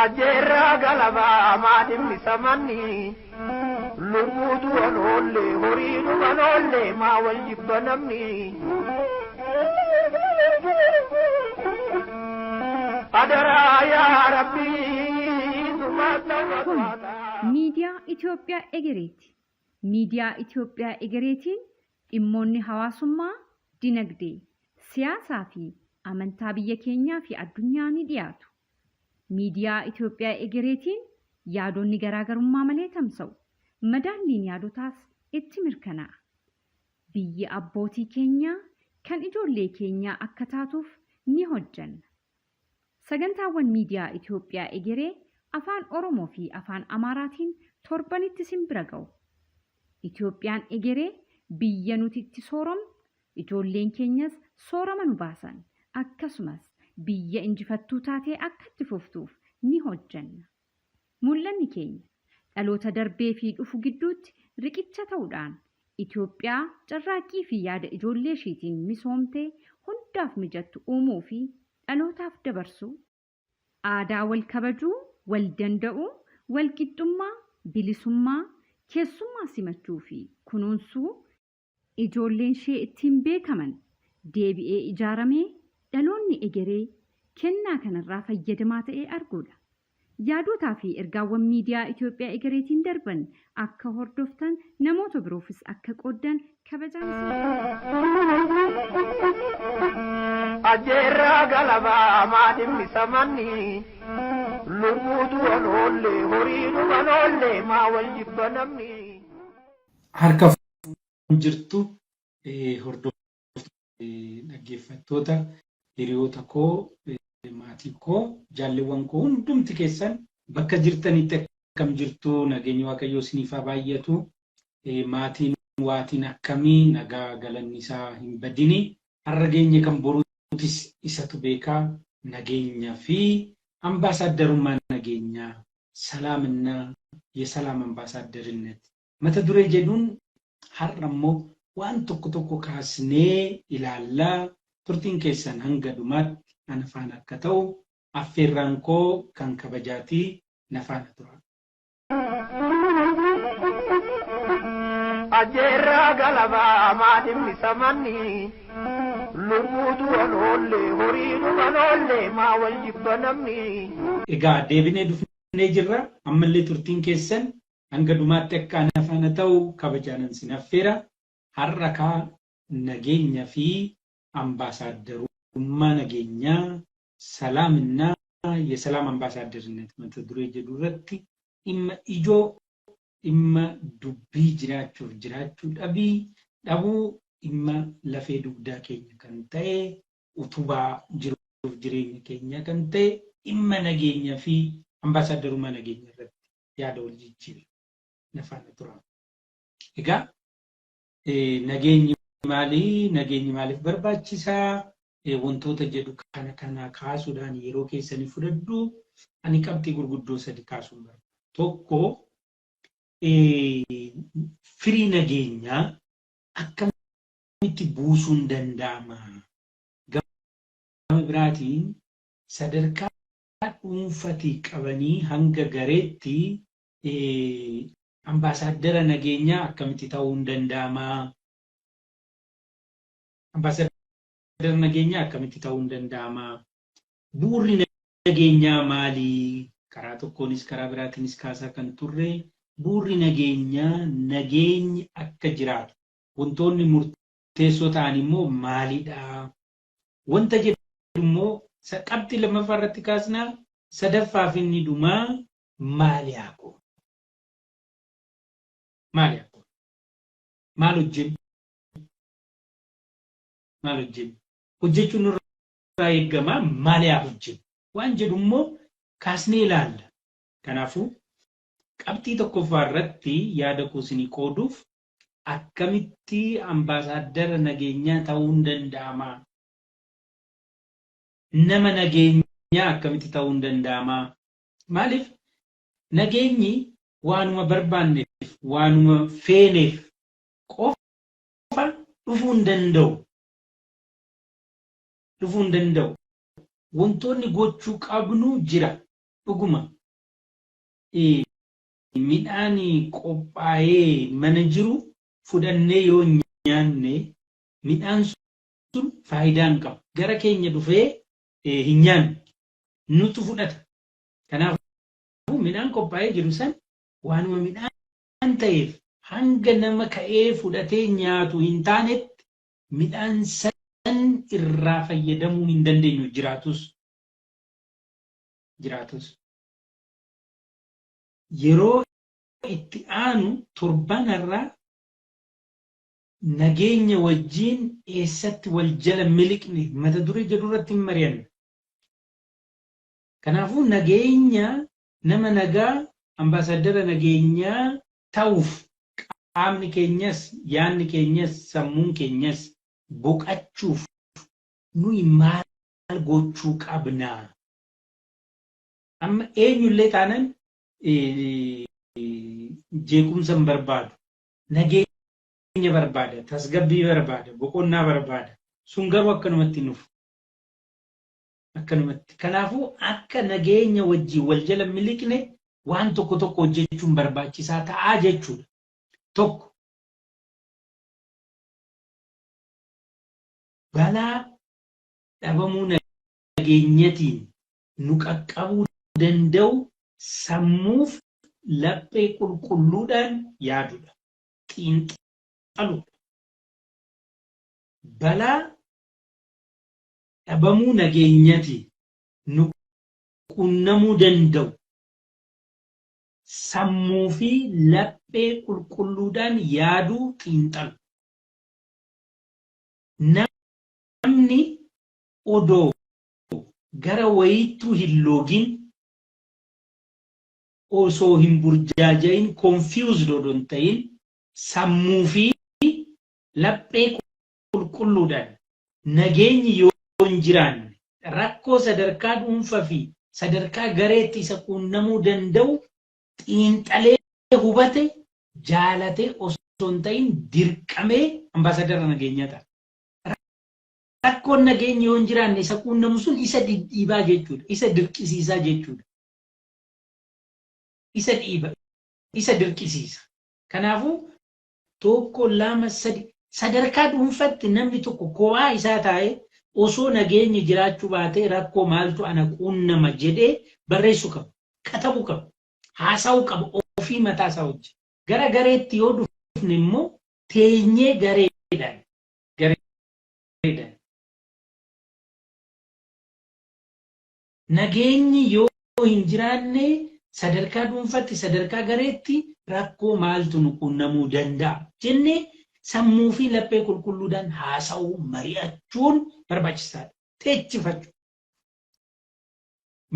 Ajjeerraa galabaa maatiin samanni lubbuutu oloolle horiidhu oloolle maa wal jibba namni. Adaraa yaa Rabbii. Kun miidiyaa Itoophiyaa Egereeti. Miidiyaa Itoophiyaa Egereetiin dhimmoonni hawaasummaa, dinagdee, siyaasaa fi amantaa biyya keenyaa fi addunyaa ni dhiyaatu. Miidiyaa Itoophiyaa Egereetiin yaadonni garaagarummaa malee tamsa'u. Madaalliin yaadotaas itti mirkanaa'a. Biyyi abbootii keenyaa kan ijoollee keenyaa akka taatuuf ni hojjenna. Sagantaawwan Miidiyaa Itoophiyaa Egeree Afaan Oromoo fi Afaan Amaaraatiin torbanitti isin bira ga'u. Itoophiyaan egeree biyya nuti itti sooromnu, ijoolleen keenyas soorama nu baasan, akkasumas biyya injifattuu taatee akka itti fuftuuf ni hojjenna. Mul'anni keenya dhaloota darbee fi dhufu gidduutti riqicha ta'uudhaan Itoophiyaa carraaqqii fi yaada ijoollee ishiitiin misoomtee hundaaf mijattu uumuu fi dhalootaaf dabarsuu. Aadaa wal kabajuu, wal danda'uu, wal qixxummaa, bilisummaa, keessummaa simachuu fi kunuunsuu ijoolleen ishee ittiin beekaman deebi'ee ijaaramee dhaloonni egeree kennaa kanarraa fayyadamaa ta'ee arguudha. Yaadotaa fi ergaawwan miidiyaa Itoophiyaa Egereetiin darban akka hordoftan namoota biroofis akka qooddan kabajaan isin gaafadha. Ajjeerraa galabaa maatiin samanni lubbuutu oloolle horiidhu oloolle maa wal jibba namni. Harka jirtu hordoftoota, dhaggeeffattoota, hiriyoota koo, maatii koo, jaalleewwan koo hundumti keessan bakka jirtanitti akkam jirtu? Nageenyi Waaqayyoo isiniif haa baay'atu. Maatiin waatiin akkamii? Nagaa, galanni isaa hin badini. Har'a geenye, kan boruutis isatu beekaa. Nageenya fi ambaasaaddarummaa nageenyaa, ሰላምና የሰላም አምባሳደርነት mata duree jedhuun har'a immoo waan tokko tokko kaasnee ilaallaa. Turtiin keessan hanga dhumaatti ana faana akka ta'u affeerraan koo kan kabajaatii, na faana tura. Ajjeerraa galabaa maatiin samanni lubbuutu oloolle horiidhu oloolle maa wal jibba namni. Egaa deebinee dhufnee jirra. Ammallee turtiin keessan hanga dhumaatti akka ana faana ta'u kabajaanan sin affeera. Har'a kaa nageenya fi ambaasaaddarummaa nageenyaa, ሰላምና የሰላም አምባሳደርነት mata duree jedhu irratti dhimma ijoo, dhimma dubbii jiraachuuf jiraachuu dhabii dhabuu, dhimma lafee dugdaa keenya kan ta'e, utubaa jiruuf jireenya keenya kan ta'e, dhimma nageenya fi ambaasaaddarummaa nageenya irratti yaada wal jijjiirra. Na faana tura. Egaa nageenyi maali? Nageenyi maaliif barbaachisaa? Wantoota jedhu kana kana kaasuudhaan yeroo keessanii fudhadhu. Ani qabxii gurguddoo sadi kaasuun barbaada. Tokko, firii nageenyaa akkamitti buusuun danda'ama? Gama biraatiin sadarkaa dhuunfatii qabanii hanga gareetti ambaasaaddara nageenyaa akkamitti ta'uun danda'ama? Ambaasaaddara nageenyaa akkamitti ta'uun danda'ama? Bu'uurri nageenyaa maali? Karaa tokkoonis karaa biraatiinis kaasaa kan turre, bu'uurri nageenyaa, nageenyi akka jiraatu wantoonni murteessoo ta'an immoo maalidha? Wanta jedhu immoo qabxii lammaffaa irratti kaasnaa. Sadaffaa fi inni dhumaa, maali haa goonu? Maali haa goonu? Maal hojjennu? Maal hojjennu? Hojjechuun nurraa eegamaa, maali haa hojjennu? Waan jedhu immoo kaasnee ilaalla. Kanaafuu qabxii tokkoffaa irratti yaada koo isinii qooduuf, akkamitti ambaasaaddara nageenyaa ta'uun danda'ama? Nama nageenyaa akkamitti ta'uun danda'ama? Maaliif nageenyi waanuma barbaanneef, waanuma feeneef qofa dhufuu hin danda'u. Dhufuu hin danda'u. Wantoonni gochuu qabnu jira. Dhuguma midhaan qophaa'ee mana jiru fudhannee yoo nyaanne midhaan sun faayidaa hin qabu. Gara keenya dhufee hin nyaannu. Nutu fudhata. Kanaafuu midhaan qophaa'ee jiru san waanuma midhaan ta'eef hanga nama ka'ee fudhatee nyaatu hin taanetti midhaan san irraa fayyadamuu hin dandeenyu jiraatus. Jiraatus. Yeroo itti aanu torban har'aa nageenya wajjiin eessatti wal jala miliqne mata duree jedhu irratti hin mari'anna. Kanaafuu nageenya nama nagaa ambaasaadara nageenyaa ta'uuf qaamni keenyas yaanni keenyas sammuun keenyas boqachuuf nuyi maal gochuu qabna? Amma eenyullee taanan jeequmsa hin barbaadu. Nageenya barbaada, tasgabbii barbaada, boqonnaa barbaada. Sun garuu akkanumatti hin dhufu. Akkanumatti. Kanaafuu akka nageenya wajjin wal jala miliqne waan tokko tokko hojjechuun barbaachisaa ta'aa jechuudha. Tokko, balaa dhabamuu nageenyatiin nu qaqqabuu danda'u sammuuf laphee qulqulluudhaan yaadudha. Xiinxaluudha. Balaa dhabamuu nageenyatiin nu qunnamuu danda'u sammuu fi laphee qulqulluudhaan yaaduu xiinxalu. Namni odoo gara wayiittuu hin loogin, osoo hin burjaaja'in, confused odoo hin ta'in, sammuu fi laphee qulqulluudhaan nageenyi yoo hin jiraanne rakkoo sadarkaa dhuunfa fi sadarkaa gareetti isa quunnamuu danda'u xiinxalee hubate jaalatee osoo hin ta'in dirqamee ambaasadara nageenyaa ta'a. Rakkoon nageenyi yoo hin jiraanne isa quunnamu sun isa dhidhiibaa jechuudha. Isa dirqisiisaa jechuudha. Isa dhiiba. Isa dirqisiisa. Kanaafuu tokko, lama, sadi sadarkaa dhuunfatti namni tokko kophaa isaa taa'ee osoo nageenyi jiraachuu baatee rakkoo maaltu ana quunnama jedhee barreessuu qaba. Katabuu qaba. Haasa'uu qaba ofii mataa isaa wajjin. Gara gareetti yoo dhufne immoo teenyee gareedhaan gareedhaan nageenyi yoo hin jiraanne sadarkaa dhuunfatti sadarkaa gareetti rakkoo maaltu nu quunnamuu danda'a jennee sammuu fi laphee qulqulluudhaan haasa'uu mari'achuun barbaachisaadha. Teechifachuu.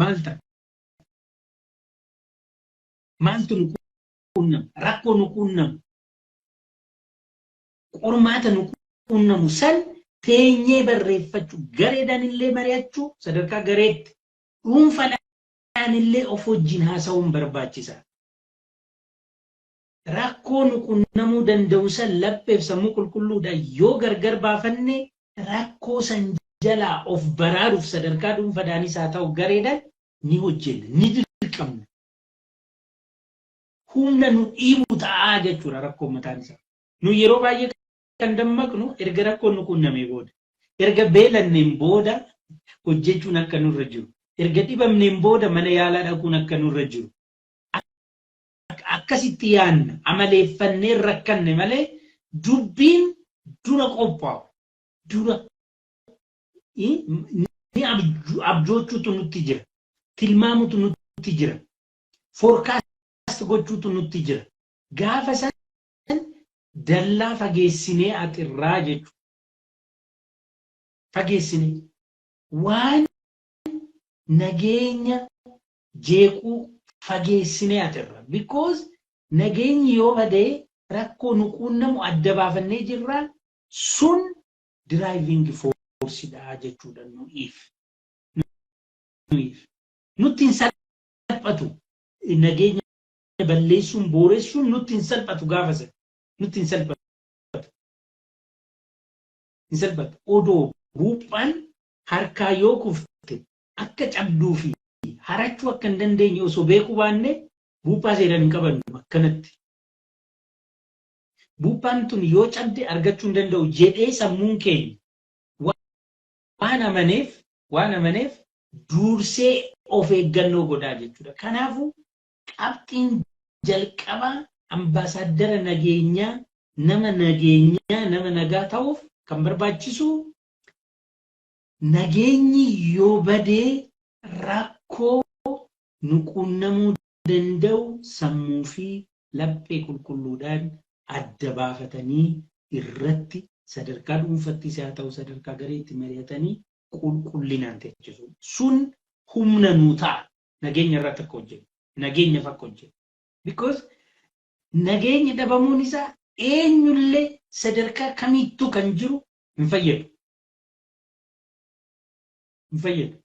Maal ta'a? Maaltu nu quunnama? Rakkoo nu quunnamu. Qormaata nu quunnamu san teenyee barreeffachuu, gareedhaan illee mari'achuu sadarkaa gareetti dhuunfaadhaan illee of wajjin haasa'uun barbaachisaadha. Rakkoo nu qunnamuu danda'u san lapheef sammuu qulqulluudhaan yoo gargar baafanne rakkoo san jalaa of baraaruuf sadarkaa dhuunfadhaanis haa ta'u gareedhaan ni hojjenna, ni dirqamna. Humna nu dhiibu ta'aa jechuudha rakkoon mataan isaa. Nu yeroo baay'ee kan dammaqnu erga rakkoon nu qunnamee booda. Erga beelanneen booda hojjechuun akka nurra jiru. Erga dhibamneen booda mana yaalaa dhaquun akka nurra jiru. Akkasitti yaanna amaleeffannee rakkanne malee dubbiin dura qophaa'u. Dura ni abjoochuutu nutti jira. Tilmaamutu nutti jira. Forecast gochuutu nutti jira. Gaafa san dallaa fageessinee axirraa jechuudha. Fageessinee waan nageenya jeequu fageessinee axirra. Because nageenyi yoo badee rakkoo nu quunnamu adda baafannee jirra sun driving force dha jechuudha nuyiif. Nuyiif. Nutti hin salphatu nageenya balleessuun booressuun nutti hin salphatu gaafa sana. Nutti hin salphatu. Hin salphatu. Odoo buuphaan harkaa yoo kufte akka cabduu fi harachuu akka hin dandeenye osoo beekuu baanne buuphaa seeraan hin qabannu akkanatti. Buuphaan tun yoo cabde argachuu hin danda'u jedhee sammuun keenya waan amaneef waan amaneef dursee of eeggannoo godhaa jechuudha. Kanaafuu qabxiin jalqabaa ambaasaaddara nageenyaa, nama nageenyaa, nama nagaa ta'uuf kan barbaachisu, nageenyi yoo badee rakkoo nu quunnamuu danda'u sammuu fi laphee qulqulluudhaan adda baafatanii irratti sadarkaa dhuunfattis haa ta'u sadarkaa gareetti mari'atanii qulqullinaan teechisuu. Sun humna nuu ta'a nageenya irratti akka hojjennu. Nageenyaaf akka hojjennu. Because nageenyi dhabamuun isaa eenyullee sadarkaa kamiittuu kan jiru hin fayyadu. Hin fayyadu.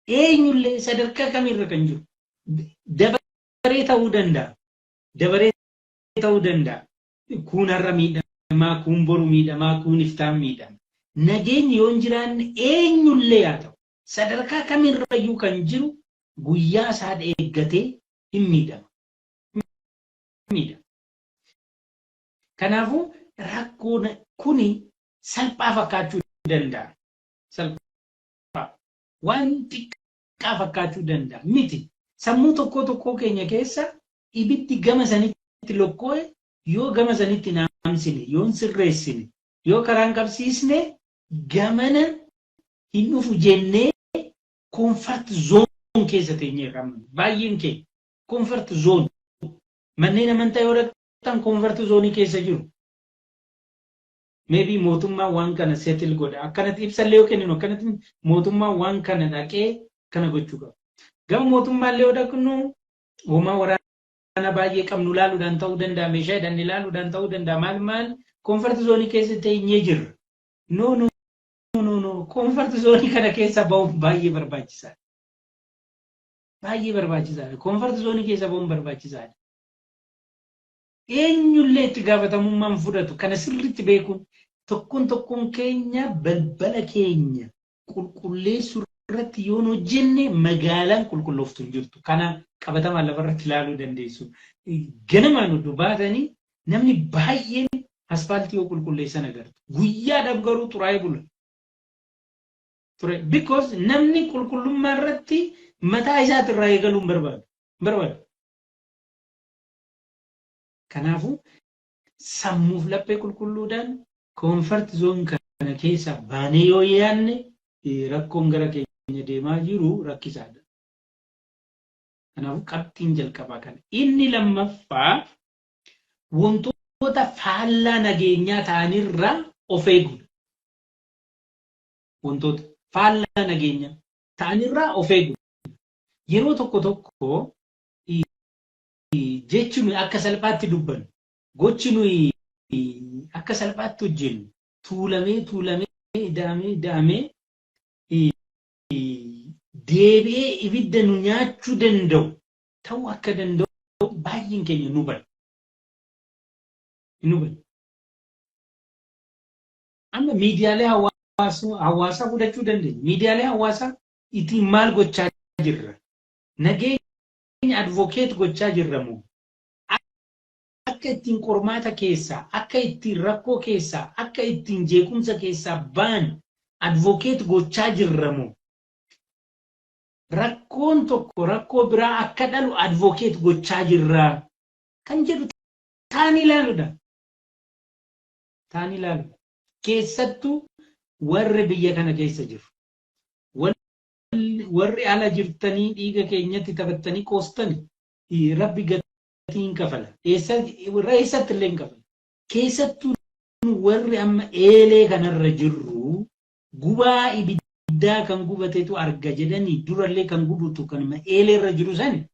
Eenyullee sadarkaa kamiirra kan jiru. Dabaree ta'uu danda'a. Dabaree ta'uu danda'a. Kuun har'a miidhamaa, kuun boru miidhamaa, kuun iftaan miidhama. Nageenyi yoo hin jiraanne eenyullee haa ta'u sadarkaa kamirrayyuu kan jiru guyyaa isaa eeggatee hin miidhama. Miidhama. Kanaafuu rakkoon kuni salphaa fakkaachuu danda'a. Salphaa. Waan xiqqaa fakkaachuu danda'a. Miti. Sammuu tokkoo tokkoo keenya keessa ibiddi gama sanitti lokkoo'e yoo gama sanitti naamsine, yoo hin sirreessine, yoo karaan qabsiisne gamana hin dhufu jennee comfort zone keessa teenyeerra amma. Baay'een keenya comfort zone, manneen amantaa yoo dhaqxan comfort zone keessa jiru. Maybe mootummaan waan kana settle godha. Akkanatti ibsallee yoo kenninu akkanatti mootummaan waan kana dhaqee kana gochuu qaba. Gama mootummaallee yoo dhaqnu homaa waraana baay'ee qabnu ilaaluudhaan ta'uu danda'a, meeshaa hidhanne ilaaluudhaan ta'uu danda'a, maal maal comfort zone keessa teenyee jirra. No, no, no, no, comfort zone kana keessa ba'uuf baay'ee barbaachisaadha. Baay'ee barbaachisaadha. Comfort zone keessa ba'uun barbaachisaadha. Eenyullee itti gaafatamummaan fudhatu kana sirriitti beekuun tokkoon tokkoon keenya balbala keenya qulqulleessuu irratti yoon hojjenne magaalaan qulqullooftu hin jirtu. Kana qabatamaan lafarratti ilaaluu dandeessu. Ganamaan oduu baatanii namni baay'een aspaaltii yoo qulqulleessan agartu. Guyyaadhaaf garuu xuraa'ee bula. Ture. Because namni qulqullummaa irratti mataa isaatirraa eegaluu hin barbaadu. Barbaadu. Kanaafuu sammuuf laphee qulqulluudhaan comfort zone kana keessa baanee yoo yaadne rakkoon gara keenya deemaa jiru rakkisaadha. Kanaafuu qabxiin jalqabaa kana. Inni lammaffaa wantoota faallaa nageenyaa ta'anirraa of eeguudha. Wantoota faallaa nageenyaa ta'anirraa of eeguudha. Yeroo tokko tokko jechi nuyi akka salphaatti dubbannu, gochi nuyi akka salphaatti hojjennu tuulamee tuulamee ida'amee ida'amee deebi'ee ibidda nu nyaachuu danda'u ta'uu akka danda'u baay'een keenya nu hubanna. Nu hubanna. Amma miidiyaalee hawaasaa fudhachuu dandeenya. Miidiyaalee hawaasaa ittiin maal gochaa jirra? Nageenya advocate gochaa jirra moo? Akka ittiin qormaata keessaa, akka ittiin rakkoo keessaa, akka ittiin jeequmsa keessaa ba'an advocate gochaa jirra moo? Rakkoon tokko rakkoo biraa akka dhalu advocate gochaa jirra kan jedhu taanii ilaaluudha. Taanii ilaaluudha. Keessattuu warri biyya kana keessa jiru. Warri ala jirtanii dhiiga keenyatti taphattanii qoostani, rabbi gatii hin kafala. Eessatti illee hin kafala. Keessattuu warri amma eelee kanarra jirru, gubaa ibiddaa kan gubatetu arga jedhanii, durallee kan gubutu kan eelee irra jiru sani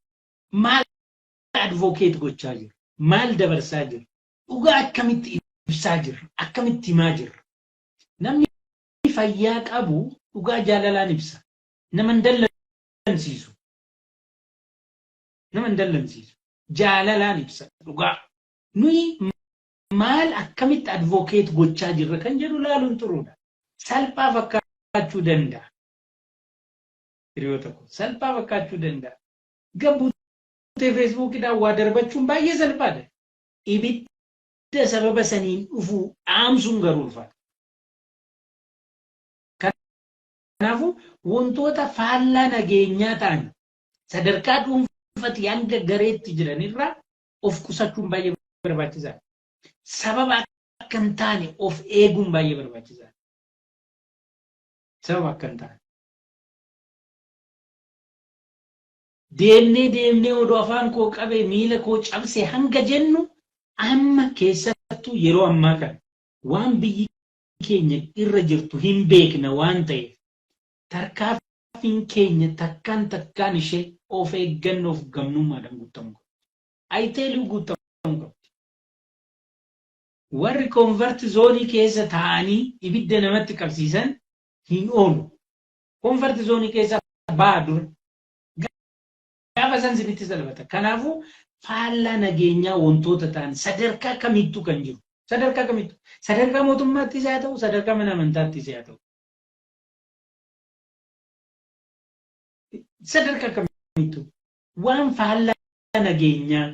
maal advocate gochaa jiru? Maal dabarsaa jiru? Dhugaa akkamitti ibsaa jirra? Akkamitti himaa jirra? Namni fayyaa qabu dhugaa jaalalaan ibsa. Nama hin dallansiisu. Nama hin dallansiisu. Jaalalaan ibsa dhugaa. Nuyi maal akkamitti advocate gochaa jirra kan jedhu laaluun xuruudha. Salphaa fakkaachuu danda'a. Hiriyoota koo, salphaa fakkaachuu danda'a. Gabbuutee Feesbuukiidhaan waa darbachuun baay'ee salphaadha. Ibidda sababa saniin dhufu dhaamsuun garuu ulfaata. Kanaafuu, wantoota faallaa nageenyaa ta'an sadarkaa dhuunfatti hanga gareetti jiranirraa of qusachuun baay'ee barbaachisaadha. Sababa akka hin taane of eeguun baay'ee barbaachisaadha. Sababa akka hin taane. Deemnee deemnee odoo afaan koo qabee miila koo cabse hanga jennu, amma keessattuu yeroo ammaa kana waan biyyi keenya irra jirtu hin beekna waan ta'eef, tarkaaffiin keenya takkaan takkaan ishee of eeggannoof gamnummaadhaan guutamuu qabdi. I tell you, guutamuu qabdi. Warri comfort zone keessa taa'anii ibidda namatti qabsiisan hin oolu. Comfort zone keessa ba'a dura. Gaafa san sinitti salphata. Kanaafuu, faallaa nageenyaa wantoota ta'an sadarkaa kamittuu kan jiru. Sadarkaa kamittuu. Sadarkaa mootummaattis haa ta'u, sadarkaa mana amantaattis haa ta'u. Sadarkaa kamittuu. Waan faallaa nageenyaa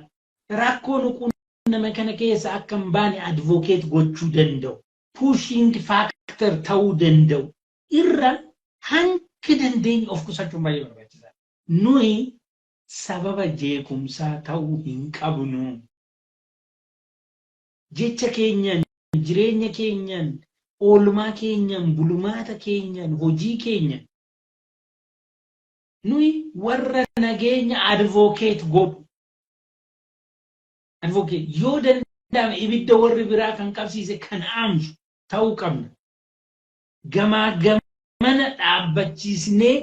rakkoo nu quunname kana keessa akka hin baane advocate gochuu danda'u, pushing factor ta'uu danda'u irra hanga dandeenye of qusachuun baay'ee barbaachisaadha. Nuyi sababa jeequmsaa ta'uu hin qabnu. Jecha keenyaan, jireenya keenyaan, oolmaa keenyaan, bulmaata keenyaan, hojii keenyaan nuyi warra nageenya advocate godhu. Advocate yoo danda'ame ibidda warri biraa kan qabsiise kan aamsu ta'uu qabna. Gamaa gamana dhaabbachiisnee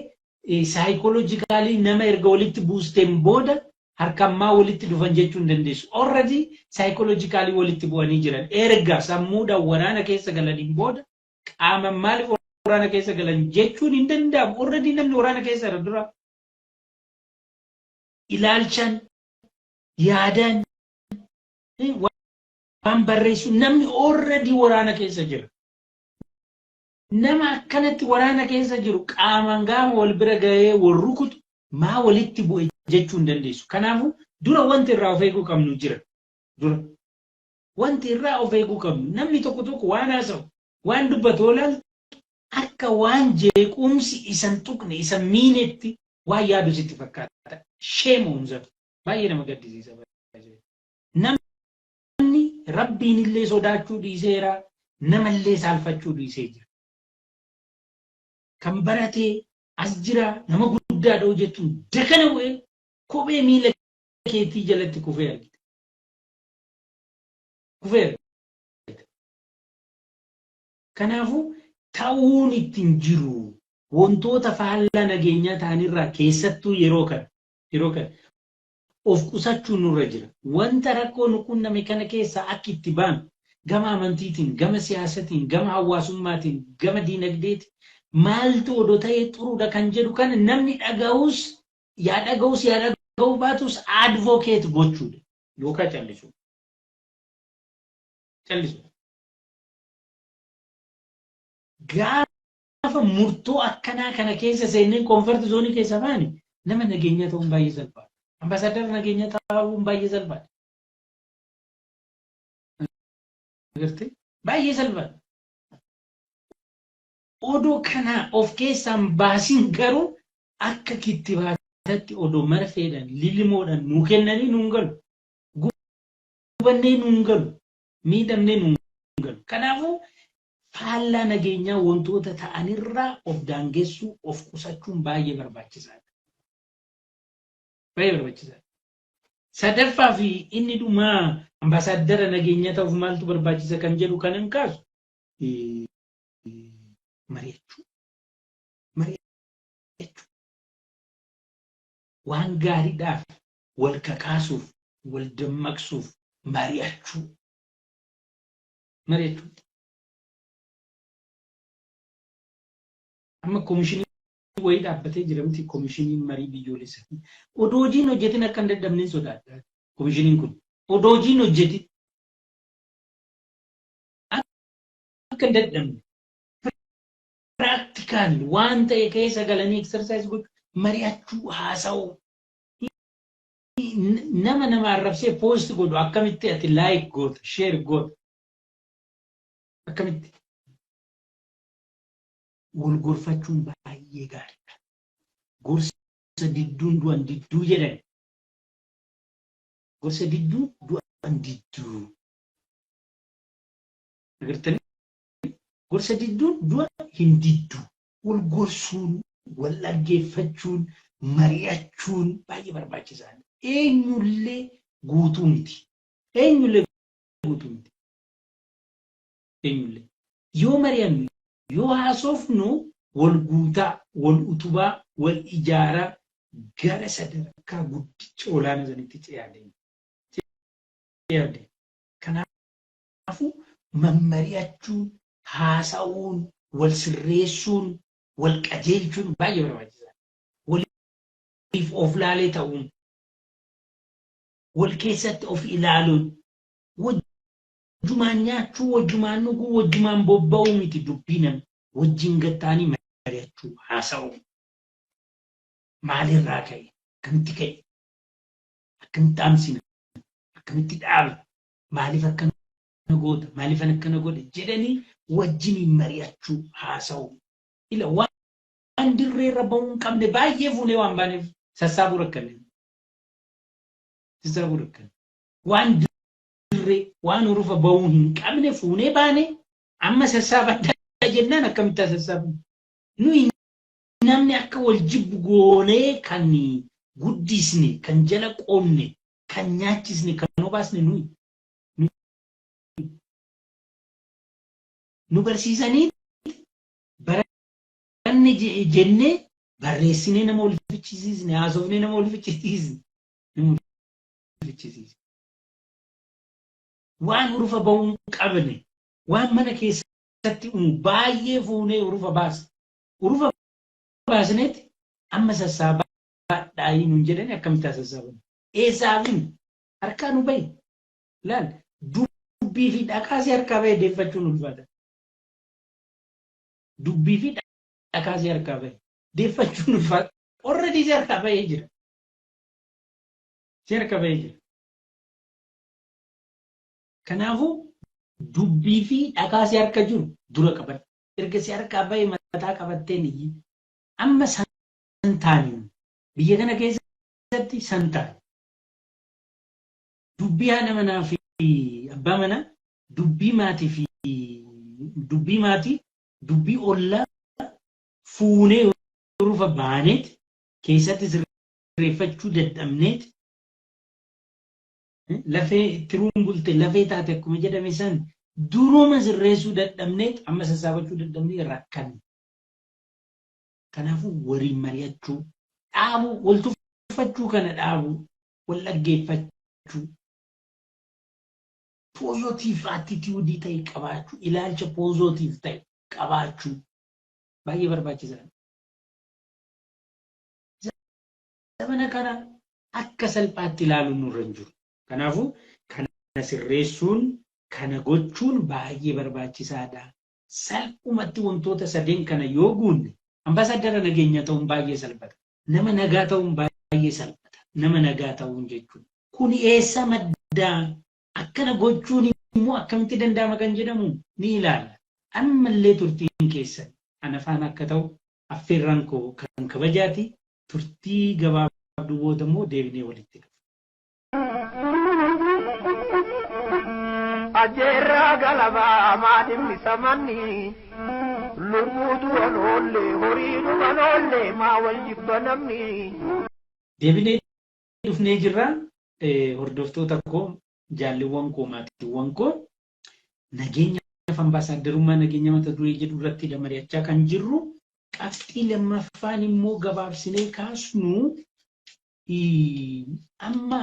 psychologically nama erga walitti buusteen booda harkammaa walitti dhufan jechuu hin dandeessu. Already psychologically walitti bu'anii jiran. Erga sammuudhaan waraana keessa galaniin booda qaama maaliif waraana keessa galan jechuun hin danda'amu. Already namni waraana keessa jira dura. Ilaalchaan, yaadaan, waan barreessu namni already waraana keessa jira. Nama akkanatti waraana keessa jiru qaamaan gaafa wal bira gahee wal rukutu maa walitti bu'e jechuu hin dandeessu. Kanaafuu, dura wanti irraa of eeguu qabnu jira. Dura wanti irraa of eeguu qabnu, namni tokko tokko waan haasa'u, waan dubbatu olaaltu, akka waan jeequmsi isan tuqne, isan miinetti waan yaadu sitti fakkaata. Shame on them. Baay'ee nama gaddisiisa. Namni Rabbiin illee sodaachuu dhiiseera, namallee saalfachuu dhiisee jira. Kan baratee as jira, nama guddaadha hojjetuun dakana bu'ee kophee miila keetii jalatti kufee argite. Kufee argite. Kanaafuu, ta'uun ittiin jiru wantoota faallaa nageenyaa ta'anirraa keessattuu yeroo kana of qusachuun nurra jira. Wanta rakkoo nu qunname kana keessaa akka itti baanu gama amantiitiin, gama siyaasatiin, gama hawaasummaatiin, gama diinagdeetiin maaltu odoo ta'ee xuruudha kan jedhu kana namni dhaga'us yaa dhaga'us yaa dhaga'uu baatus advocate gochuudha. Yookaan callisu. Callisu. Gaafa murtoo akkanaa kana keessa seennee comfort zone keessa baane, nama nageenyaa ta'uun baay'ee salphaadha. Ambaasaadara nageenyaa ta'uun baay'ee salphaadha. Agartee? Baay'ee salphaadha. Odoo kana of keessaan baasin garuu akka kittibaatatti odoo marfeedhaan lilimoodhaan nuu kennanii nuun galu. Gubannee nuun galu. Miidhamnee nuun galu. Kanaafuu, faallaa nageenyaa wantoota ta'anirraa of daangessuu, of qusachuun baay'ee barbaachisaadha. Baay'ee barbaachisaadha. Sadaffaa fi inni dhumaa, ambaasaadara nageenyaa ta'uuf maaltu barbaachisa kan jedhu kanan kaasu, mari'achuu. Mari'achuu. Waan gaariidhaaf wal kakaasuuf, wal dammaqsuuf mari'achuu. Mari'achuu. Amma koomishinii wayii dhaabbatee jira miti, koomishiniin marii biyyoolessaa. Odoo hojiin hojjetin akka hin dadhabneen sodaadha. Koomishiniin kun odoo hojiin hojjetin akka hin dadhabne, practical waan ta'e keessa galanii exercise gochuu. Mari'achuu, haasa'uu. Nama nama arrabsee post godhu akkamitti ati like goota, share goota? Akkamitti? Wal gorfachuun baay'ee gaariidha. Gorsa didduun du'an didduu jedhan. Gorsa didduu du'an didduu. Agartanii? Gorsa didduun du'a hin diddu. Wal gorsuun, wal dhaggeeffachuun, mari'achuun baay'ee barbaachisaadha. Eenyullee guutuu miti. Eenyullee guutuu miti. Eenyullee. Yoo mari'annu, yoo haasofnu wal guutaa, wal utubaa, wal ijaaraa gara sadarkaa guddicha olaanaa sanitti ce'aa deemna. Ce'aa deemna. Kanaafuu mammari'achuun, haasa'uun, wal sirreessuun, wal qajeelchuun baay'ee barbaachisaadha. Waliif of laalee ta'uun, wal keessatti of ilaaluun, wajjumaan nyaachuu, wajjumaan dhuguu, wajjumaan bobba'uu miti dubbii nama wajjin gatta'anii mari'achuu, haasa'uu. Maalirraa ka'e? Akkamitti ka'e? Akkamitti dhaamsina? Akkamitti dhaabna? Maaliif akkana goota? Maaliif akkana godhe? Jedhanii wajjiniin mari'achuu, haasa'uu. Ila waan dirree irra bahuu hin qabne baay'ee fuunee waan baaneef sassaabuu rakkanne. Sassaabuu rakkanne. Waan dirree waan hurufa bahuu hin qabne fuunee baane amma sassaabadhaa jennaan akkamitti haa sassaabnu? Nuyi namni akka wal jibbu goonee kan guddisne, kan jala qoonne, kan nyaachisne, kan obaasne nuyi. Nu barsiisanii baranne jennee barreessinee nama wal fichisiisne, haasofnee nama wal fichisiisne. Nama wal fichisiisne. Waan hurufa bahuu hin qabne, waan mana keessatti uumu baay'ee fuunee hurufa baasne. Hurufa baasneeti amma sassaabaa dhaayii nuun jedhani akkamitti haa sassaaban? Eessaa finne? Harkaa nu bahe. Laal dubbii fi dhaqaa si harkaa bahe deeffachuun ulfaata. Dubbii fi dhaqaa si harkaa bahe deeffachuun ulfaata. Already si harkaa bahee jira. Si harkaa bahee jira. Kanaafuu dubbii fi dhakaa si harka jiru dura qabadhu. Erga si harkaa bahe mataa qabatteen iyyi. Amma san taane biyya kana keessatti san taane. Dubbii haadha manaa fi abbaa manaa, dubbii maatii fi dubbii maatii, dubbii ollaa fuunee rufa baaneet keessatti sirreeffachuu dadhabneet lafee tiruun bulte lafee taate akkuma jedhame san duruma sirreessuu dadhabneet amma sassaabachuu dadhabnee rakkanne. Kanaafuu waliin mari'achuu dhaabuu, wal tuffachuu kana dhaabuu, wal dhaggeeffachuu, positive attitude ta'e qabaachuu, ilaalcha positive ta'e qabaachuu baay'ee barbaachisaadha. Zamana kana akka salphaatti ilaaluun nurra hin jiru. Kanaafuu kana sirreessuun, kana gochuun baay'ee barbaachisaadha. Salphumatti wantoota sadeen kana yoo guunne ambaasaadara nageenyaa ta'uun baay'ee salphata. Nama nagaa ta'uun baay'ee salphata. Nama nagaa ta'uun jechuudha. Kun eessa maddaa? Akkana gochuun immoo akkamitti danda'ama kan jedhamu ni ilaalla. Ammallee turtiin keessan ana faana akka ta'u affeerraan koo kan kabajaati. Turtii gabaabduu booda immoo deebinee walitti dhufu. Ajjeerraa galabaa maadhimmi samanni lubbuu du'an oolle horii dhuman oolle maa wal jibba namni. Deebinee dhufnee jirra. Hordoftoota koo, jaalliwwan koo, maatiiwwan koo, nageenya ambaasaaddarummaa nageenya mata duree jedhu irratti mari'achaa kan jirru. Qabxii lammaffaan immoo gabaabsinee kaasnu, amma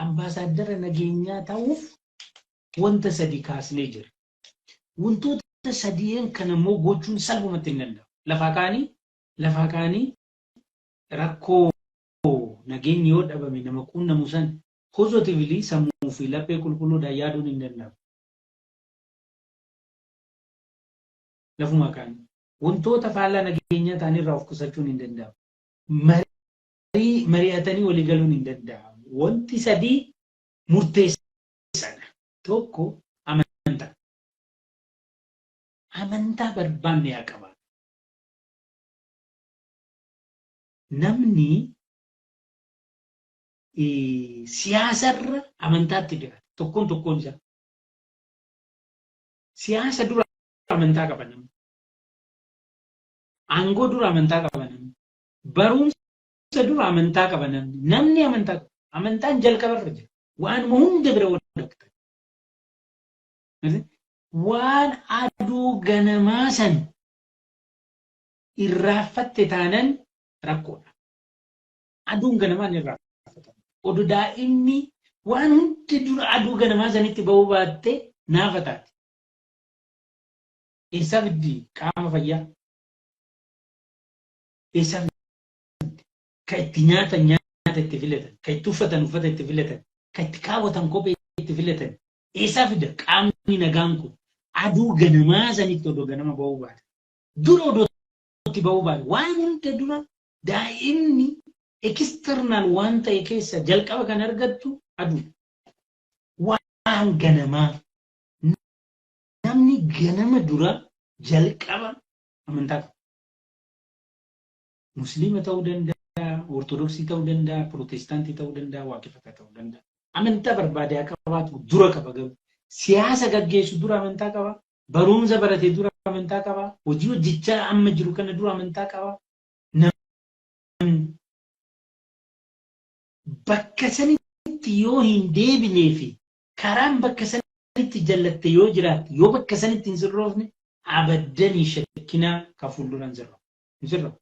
ambaasaaddara nageenyaa ta'uuf wanta sadi kaasnee jira. Wantoota sadeen kana immoo gochuun salphumatti hin danda'amu. Lafaa ka'anii rakkoo nageenyi yoo dhabame nama quunnamu san positively sammuu fi laphee qulqulluudhaan yaaduun hin danda'amu. Lafumaa ka'anii wantoota faallaa nageenyaa ta'an irraa of qusachuun hin danda'amu. Marii mari'atanii walii galuun hin danda'amu. Wanti sadii murteessaadha. Tokko amantaa. Amantaa barbaanne haa qabaannu. Namni siyaasarra amantaatti dhiyaata. Tokkoon tokkoon isaa. Siyaasa dura amantaa qaba namni. Aangoo dura amantaa qaba namni. Barumsa dura amantaa qaba namni. Namni amantaa qaba. Amantaan jalqabarra jira. Waanuma hunda bira wadaqta. Waan aduu ganamaa san irraaffatte taanan rakkoodha. Aduun ganamaan irraaffatama. Odu daa'imni waan hundi dura aduu ganamaa sanitti ba'uu baatte naafa taati. Eessaa fiddi qaama fayyaa? Eessaa fiddi? Ka itti nyaatan nyaata itti filatan, ka itti uffatan uffata itti filatan, ka itti kaawwatan kophee itti filatan. Eessaa fida qaamni nagaan kun? Aduu ganamaa sanitti odoo ganama ba'uu baate. Dura odoo itti ba'uu baate. Waan hunda dura daa'imni external waan ta'e keessa jalqaba kan argattu aduudha. Waan ganamaa. Namni ganama dura jalqaba amantaa qaba. Musliima ta'uu danda'a, Ortodoksii ta'uu danda'a, Pirootestaantii ta'uu danda'a, Waaqeffataa ta'uu danda'a. Amantaa barbaade haa qabaatu dura qaba garuu. Siyaasa gaggeessu dura amantaa qaba. Barumsa barate dura amantaa qaba. Hojii hojjechaa amma jiru kana dura amantaa qaba. Namni bakka sanitti yoo hin deebinee fi karaan bakka sanitti jallatte yoo jiraatte yoo bakka sanitti hin sirroofne abaddanii shakkinaa ka fuuldura hin sirraa'u. Hin sirraa'u.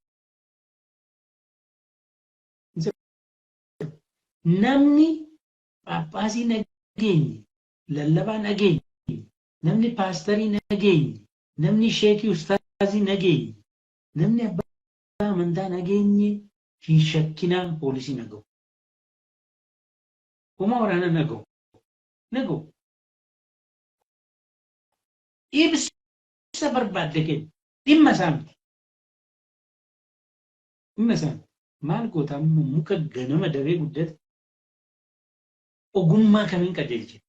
Hin sirraa'u. Namni phaaphaasii nageenye, lallabaa nageenye, namni paastarii nageenye, namni sheekii ustaazii nageenye, namni abbaa amantaa nageenye hin shakkinaa poolisii naga'u. Homaa waraanaa naga'u. Naga'u. Ibsa barbaadde kenni. Dhimma isaa miti. Dhimma isaa miti. Maal goota amma muka ganama dabee guddate ogummaa kamiin qajeelchite?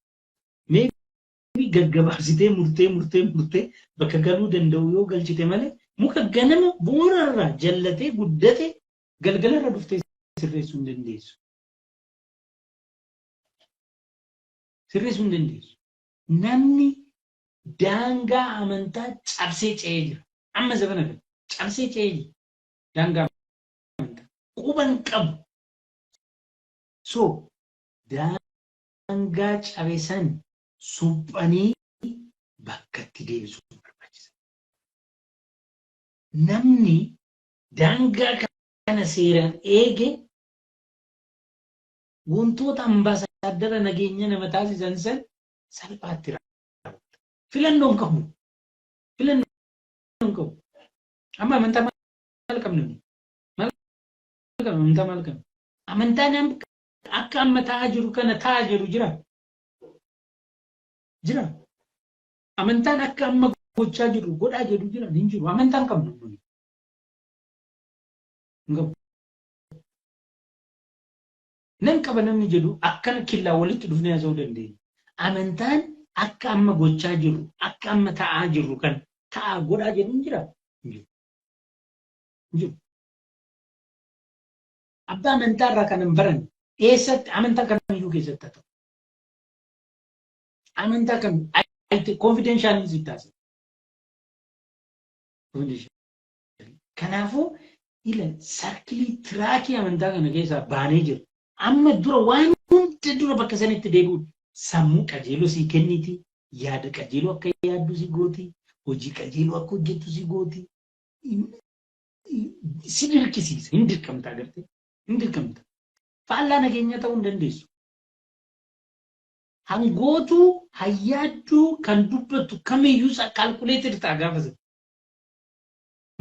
Mee gaggabaabsitee murtee murtee murtee bakka galuu danda'u yoo galchite malee muka ganama bu'uurarraa jallatee guddate galgalarra dhuftee sirreessuu hin dandeessu. Sirreessuu hin dandeessu. Namni daangaa amantaa cabsee ce'ee jira. Amma zabana kana cabsee ce'ee jira. Daangaa amantaa. Quban qabu. So daangaa cabe san suphanii bakkatti deebisuun barbaachisa. Namni daangaa kana seeraan eege wantoota ambaasaaddara nageenya nama taasisan san salphaatti raawwata. Filannoon qabu. Filannoon qabu. Amma amantaa maal qabna? Maal qabna? Amantaa maal qabna? Amantaan akka amma ta'aa jiru kana ta'aa jiru jira. Jira. Amantaan akka amma gochaa jiru godhaa jiru jira hin jiru. Amantaan qabnu nuni. Hin qabu. Nan qaba namni jedhu akkana killaa walitti dhufnee haasa'uu dandeenya. Amantaan akka amma gochaa jirru, akka amma ta'aa jirru kan ta'aa godhaa jedhu hin jira? Hin jiru. Hin jiru. Abbaa amantaa irraa kan hin baranne eessatti amantaa kamiyyuu keessatti haa ta'u. Amantaa kam confidentially si taasisa. Kanaafuu ila sarkilii tiraakii amantaa kana keessaa baanee jira. Amma dura waan hunda dura bakka sanitti deebi'uun sammuu qajeeloo sii kenniti, yaada qajeeloo akka yaaddu si gooti, hojii qajeeloo akka hojjettu si gooti. Si dirqisiisa, hin dirqamta agartee, hin dirqamta. Faallaa nageenyaa ta'uu hin dandeessu. Hangootuu hayyaadduu kan dubbattu kamiyyuu calculated ta'a gaafa sana.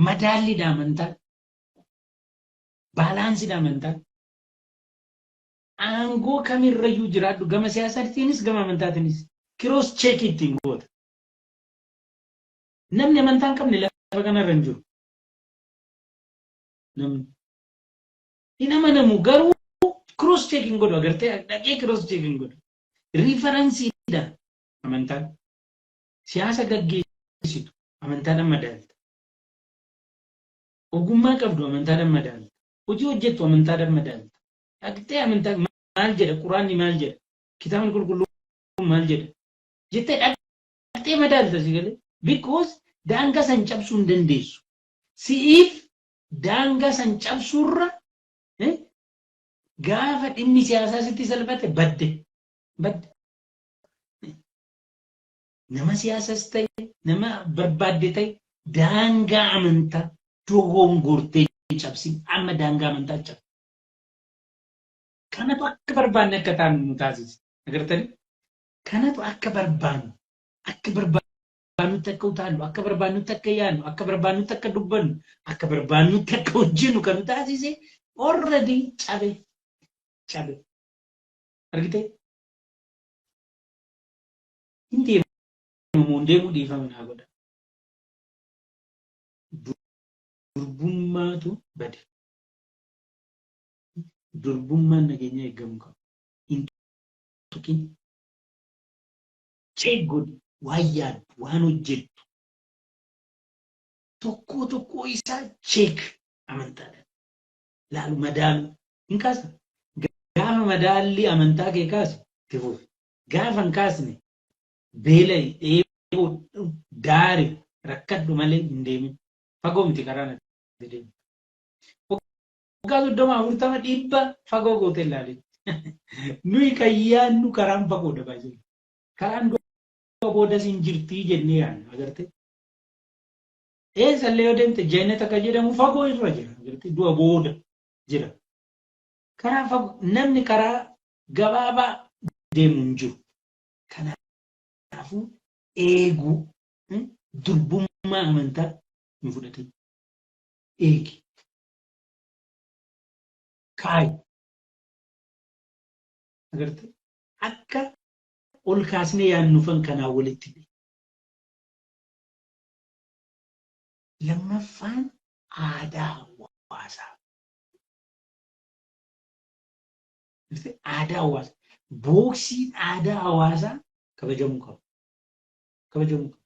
Madaalliidha amantaan. Baalaansiidha amantaan. Aangoo kamirrayyuu jiraadhu gama siyaasaatiinis gama amantaatiinis cross check ittiin goota. Namni amantaa hin qabne lafa kanarra hin jiru. Namni. Hin amanamu garuu cross check hin godhu agartee dhaqee cross check hin godhu. Referenceiidha amantaan. Siyaasa gaggeessitu amantaadhaan madaalta. Ogummaa qabdu amantaadhaan madaalta. Hojii hojjettu amantaadhaan madaalta. Dhaqxee amantaa maal jedha, quraanni maal jedha, kitaabni qulqulluun maal jedha jettee dhaqxee madaalta si galee. Because daangaa san cabsuu hin dandeessu. Si'iif daangaa san cabsuurra gaafa dhimmi siyaasaa sitti salphate badde. Badde. Nama siyaasas ta'e, nama barbaadde ta'e, daangaa amantaa dogongortee cabsin. Amma daangaa amantaa cabse. Kanatu akka barbaanne akka taanu nu taasise. Agartanii? Kanatu akka barbaannutti akka utaallu, akka barbaannutti akka yaadnu, akka barbaannutti akka dubbannu, akka barbaannutti akka hojjennu kan nu taasise already cabe. Cabe. Argitee? Hin deemamu, hin deemuu dhiifama naa godha. Durbummaatu bade. Durbummaan nageenya eegamuu qaba. Hin tuqin. Check godhi, waan yaaddu, waan hojjettu. Tokkoo tokkoo isaa check amantaadhaan. Laalu, madaalu. Hin kaasne. Gaafa madaalli amantaa kee kaasu itti fufi. Gaafa hin kaasne beela'i, dheebuu, daari, rakkadhu malee hin deemin. Fagoo miti karaan ati deemtu. Waggaa 30, 40, 100 fagoo gootee ilaalin. Nuyi kan yaadnu karaan fagoodha baay'ee. Karaan du'a boodas hin jirtii jennee yaadna agartee. Eessallee yoo deemte jannata kan jedhamu fagoo irra jira agartee, du'a booda jira. Karaa fagoo, namni karaa gabaabaa deemu hin jiru. Kanaafuu eeguu, durbummaa amantaa hin fudhatin. Eegi. Kaayi. Agartee? Akka ol kaasnee yaadnufan kanaa walitti hidhe. Lammaffaan aadaa hawaasaa. Aadaa hawaasaa. Box'iin aadaa hawaasaa kabajamuu qaba. Kabajamuu qaba.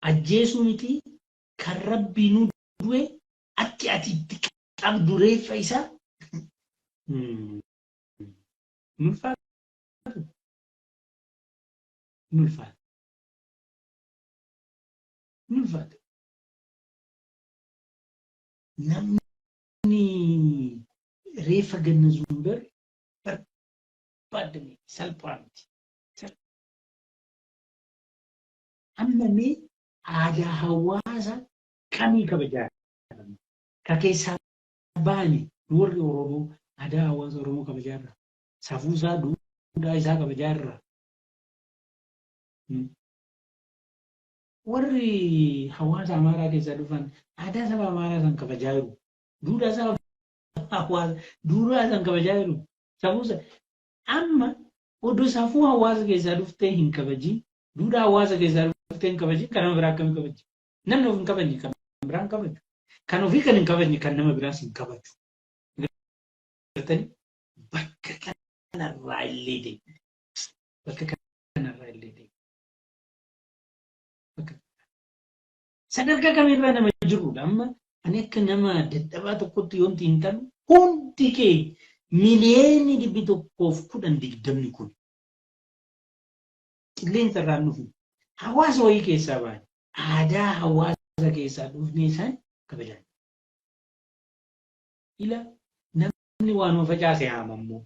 Ajjeesuu miti, kan rabbii nu du'e akki ati itti qabdu reeffa isaa nulfaatu. Nulfaatu. Nulfaatu. Namni reeffa gannazuun bar barbaadame salphaa miti. Amma mee aadaa hawaasa kamii kabajaa? Ka keessaa baane warri Oromoo aadaa hawaasa Oromoo kabajaa irra, safuu isaa, duudhaa isaa kabajaa irra. Warri hawaasa Amaaraa keessaa dhufan aadaa saba Amaaraa san kabajaa jiru. Duudhaa saba hawaasa duudhaa san kabajaa jiru. Safuu amma odoo safuu hawaasa keessaa dhuftee hin kabajin, duudhaa hawaasa keessaa dhuftee hin kabajin, kan nama biraa akkamii kabaji? Namni of hin kabajne kan biraa hin kabaju. Kan ofii kan hin kabajne kan nama biraas hin kabaju. Gartanii bakka kanarraa illee deemne. Bakka kanarraa illee deemne. Bakka sadarkaa kamirraa nama jirrudha. Amma ani akka nama dadhabaa tokkotti yoomti hin talu, hundi keenya 120,000,000 kun qilleensa irraan dhufne, hawaasa wayii keessaa baane, aadaa hawaasa keessaa dhufne isaan kabajaan. Ila namni waanuma facaase haama immoo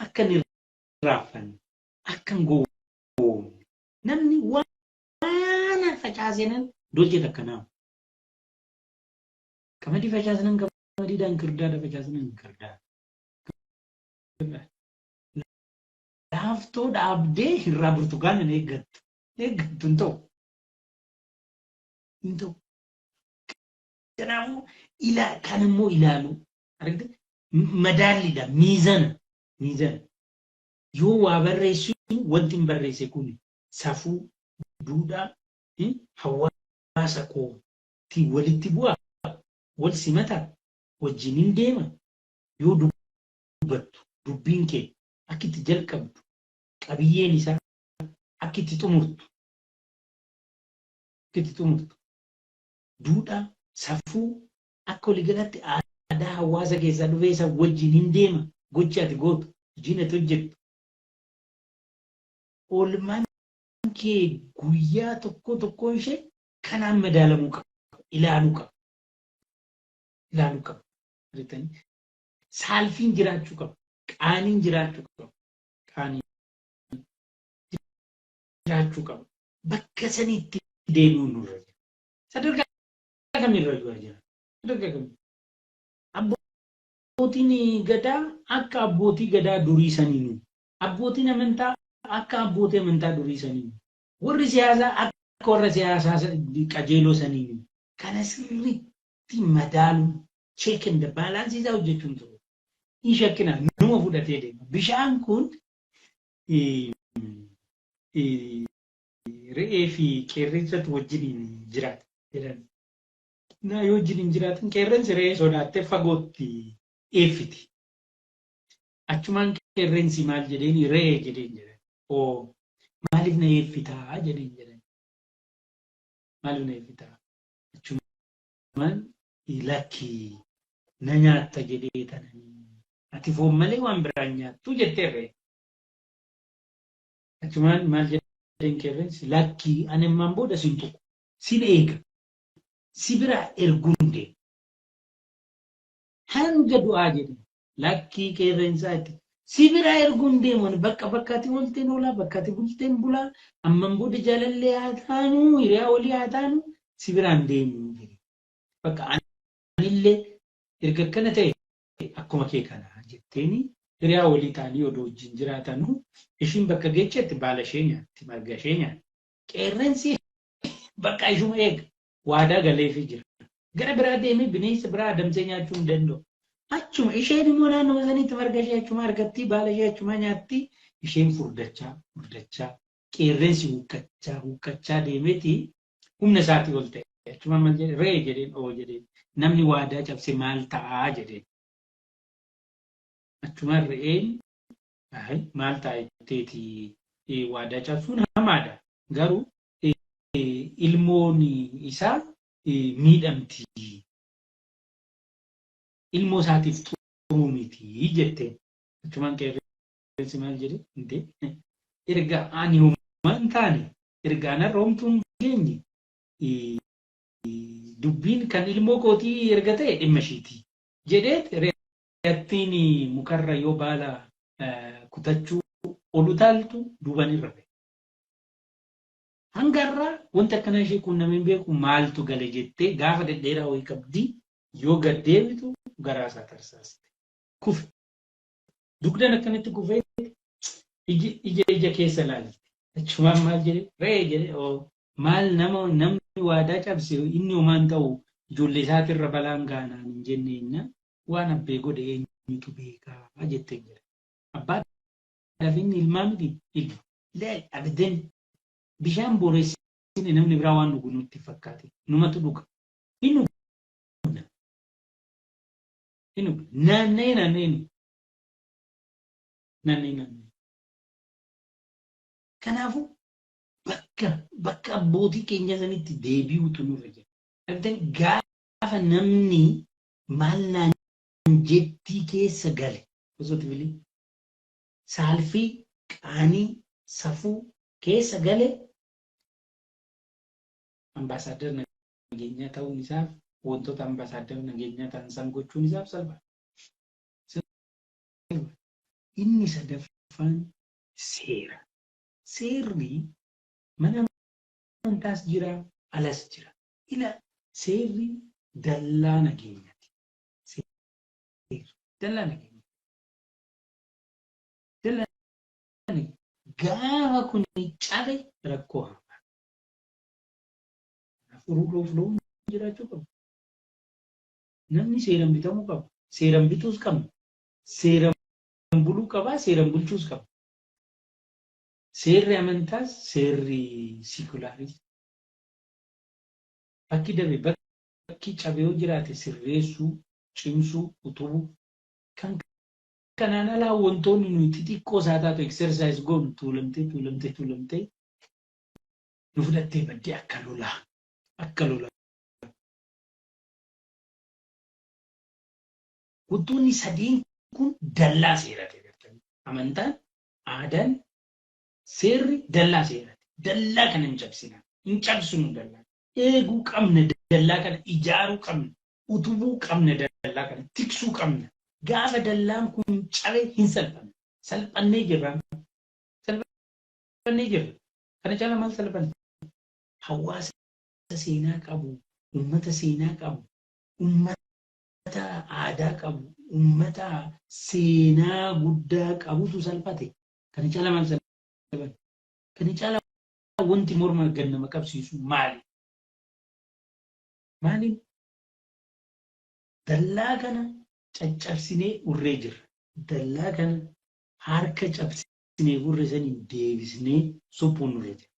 akka hin irraaffanne, akka hin gowwoomne, namni waan facaase nan dolche takka naamu. Qamadii facaasnan qamadiidhaan, kirdaadha facaasnan kirdaadha. Laaftoo dhaabdee irraa burtukaana hin eeggattu. Eeggattu hin ta'u. Hin ta'u. Kanaafuu ilaa kan immoo ilaalu argite, madaallidha, miizana miizana. Yoo waa barreessu wanti hin barreesse kun safuu, duudhaa hawaasa kootii walitti bu'aa, wal simata. wajjin hin deema? Yoo dubbattu dubbiin kee akka itti jalqabdu qabiyyeen isaa akka itti xumurtu akka itti xumurtu duudhaa safuu akka waliigalatti aadaa hawaasa keessaa dhufee isa wajjin hin deema gochi ati gootu hojiin ati hojjettu oolmaan kee guyyaa tokko tokkoon ishee kanaan madaalamuu qaba ilaaluu qaba ilaaluu qaba argitanii saalfiin jiraachuu qaba qaaniin jiraachuu qaba qaaniin jiraachuu qaba bakka sanitti deebi'uun nurra jira sadarkaa kamirra yoo jira sadarkaa kamii abbootiin gadaa akka abbootii gadaa durii saniinu abbootiin amantaa akka abbootii amantaa durii saniinu warri siyaasaa akka warra siyaasaa qajeeloo saniinu kana sirriitti madaaluun check and balance isaa hojjechuun ture. Hin shakkina numa fudhatee deema. Bishaan kun re'ee fi qeerrensatu wajjiniin jiraata jedhan. Na yoo wajjiniin jiraatan qeerrensi re'ee sodaattee fagootti eeffiti. Achumaan qeerrensi maal jedheen re'ee jedheen jedhan. Oo maaliif na eeffitaa jedheen jedhan. Maaliif na eeffitaa? Achumaan lakki na nyaatta jedhee tananii. Ati foon malee waan biraan nyaattu jettee re'ee. Achumaan maal jedheen qeerrensi lakki ani ammaan booda sin tuqu sin eega si biraa erguun deema. Hanga du'aa jedhe lakkii qeerrensaa itti si biraa erguun deemu ani bakka bakka ati oolteen oolaa bakka ati bulteen bulaa amman booda jaalallee haa taanu hiriyaa walii haa taanu si biraan deemu jedhe. Bakka anillee erga akkana ta'e akkuma kee kana jetteeni hiriyaa walii ta'anii odoo wajjin jiraatanuu ishiin bakka geechetti baala ishee nyaatti marga ishee nyaatti. Qeerrensi bakka ishuma eega waadaa galeefii jira. Gara biraa deemee bineensa biraa adamsee nyaachuu hin danda'u. Achuma isheen immoo naannoo sanitti marga ishee achuma argatti baala ishee achuma nyaatti isheen furdachaa furdachaa qeerrensi huuqqachaa huuqqachaa deemeeti humna isaatii ol ta'e. Achuma maal jedhe re'ee jedheen oo jedheen namni waadaa cabse maal ta'aa jedheen. Achumaan re'een maal ta'a jetteeti waadaa cabsuun hamaadha. Garuu ilmoon isaa miidhamti. Ilmoo isaatiif xuruu miti jetteen. Achumaan qeerrensi maal jedhe intee erga ani homaa hin taane erga anarra homtuu hin geenye dubbiin kan ilmoo kootii erga ta'e dhimma ishiiti jedheet re'attiin mukarra yoo baala kutachuu ol utaaltu duuban irra ba'e. Hanga har'aa wanti akkanaa ishee quunnamee hin beeku maaltu gale jettee gaafa dhedheeraa wayii qabdii yoo gad deebitu garaa isaa tarsaaste. Kufe. Dugdan akkanatti kufee ija ija keessa ilaalti. Achumaan maal jedhe re'ee jedhe oo maal nama namni waadaa cabse inni homaan ta'u ijoollee isaatirra balaan gaanaan hin jenne enna waan abbee godhe eenyutu beekaa jetteen jedhe. Abbaa inni ilmaa miti ilma. Laal abdan bishaan booressine namni biraa waan dhugu nutti fakkaate numatu dhuga. Hin dhugna. Hin dhugna. Naanna'ee naanna'ee nu. Naanna'ee naanna'ee. Kanaafuu bakka bakka abbootii keenya sanitti deebi'uutu nurra jira. Abdan gaafa namni maal naan jettii keessa gale osoo tibilii saalfii qaanii safuu keessa gale ambaasaaddar nageenyaa ta'uun isaaf wantoota ambaasaaddar nageenyaa ta'an san gochuun isaaf salphaadha. Inni sadaffaan seera. Seerri mana amantaas jira alas jira. Ila seerri dallaa nageenyaati. Seerri dallaa nageenyaati. Dallaa nageenyaati. Gaafa kun cabe rakkoo hamaa. Kanaafuu rule of law jiraachuu qabu. Namni seeraan bitamuu qaba. Seeraan bituus qabna. Seeraan buluu qaba. Seeraan bulchuus qaba. Seerri amantaas seerri secular is. Bakki dabe bakki cabe yoo jiraate sirreessuu Cimsuu, utubuu. Kan kanaan alaa wantoonni nuyi xixiqqoo isaa taatu exercise goonu tuulamtee tuulamtee tuulamtee nu fudhattee baddee akka lolaa akka lolaa. Wantoonni sadeen kun dallaa seeraati agartanii. Amantaan, aadaan, seerri dallaa seeraati. Dallaa kana hin cabsinaa. Hin cabsinu dallaa. Eeguu qabna dallaa kana ijaaruu qabna. Utubuu qabna dallaa kana tiksuu qabna. Gaafa dallaan kun cabe hin salphanne. Salphannee jirra. Salphannee jirra. Kana caalaa maal salphanne? Hawaasa seenaa qabu, uummata seenaa qabu, uummata aadaa qabu, uummata seenaa guddaa qabutu salphate. Kana caalaa maal salphanne? Kana caalaa wanti morma gad nama qabsiisu maali? Maaliin? Dallaa kana caccabsinee urree jirra. Dallaa kana harka cabsinee urre saniin deebisnee suphuun nurra jira.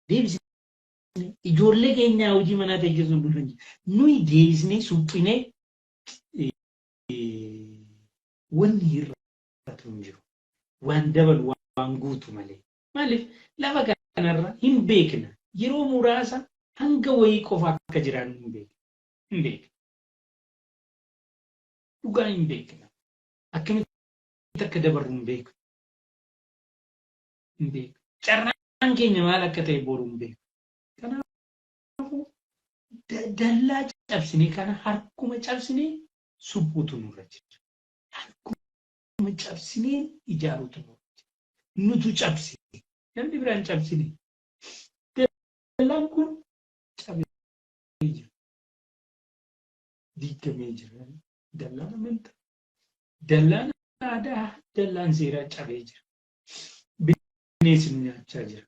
Deebisnee ijoollee keenyaa hojii manaa teechisuun nurra jira. Nuyi deebisnee suphinee wanni hir'atu hin jiru. Waan dabalu waan guutu malee. Maaliif lafa kanarra hin beekna. Yeroo muraasa hanga wayii qofa akka jiraannu hin beekna. Hin beekna. Dhugaa hin beekna. Akkamitti akka dabarru hin beeknu. Hin beeknu. Carraan keenya maal akka ta'e boru hin beeknu. Kanaafuu dallaa cabsinee kana harkuma cabsinee suphuutu nurra jira. Harkuma cabsinee ijaaruutu nurra jira. Nutu cabse. Namni biraan cabsine. Dallaan kun cabee jira. Diigamee jira. Dallaan amantaa, dallaan aadaa, dallaan seeraa cabee jira. Bineensi nu nyaachaa jira.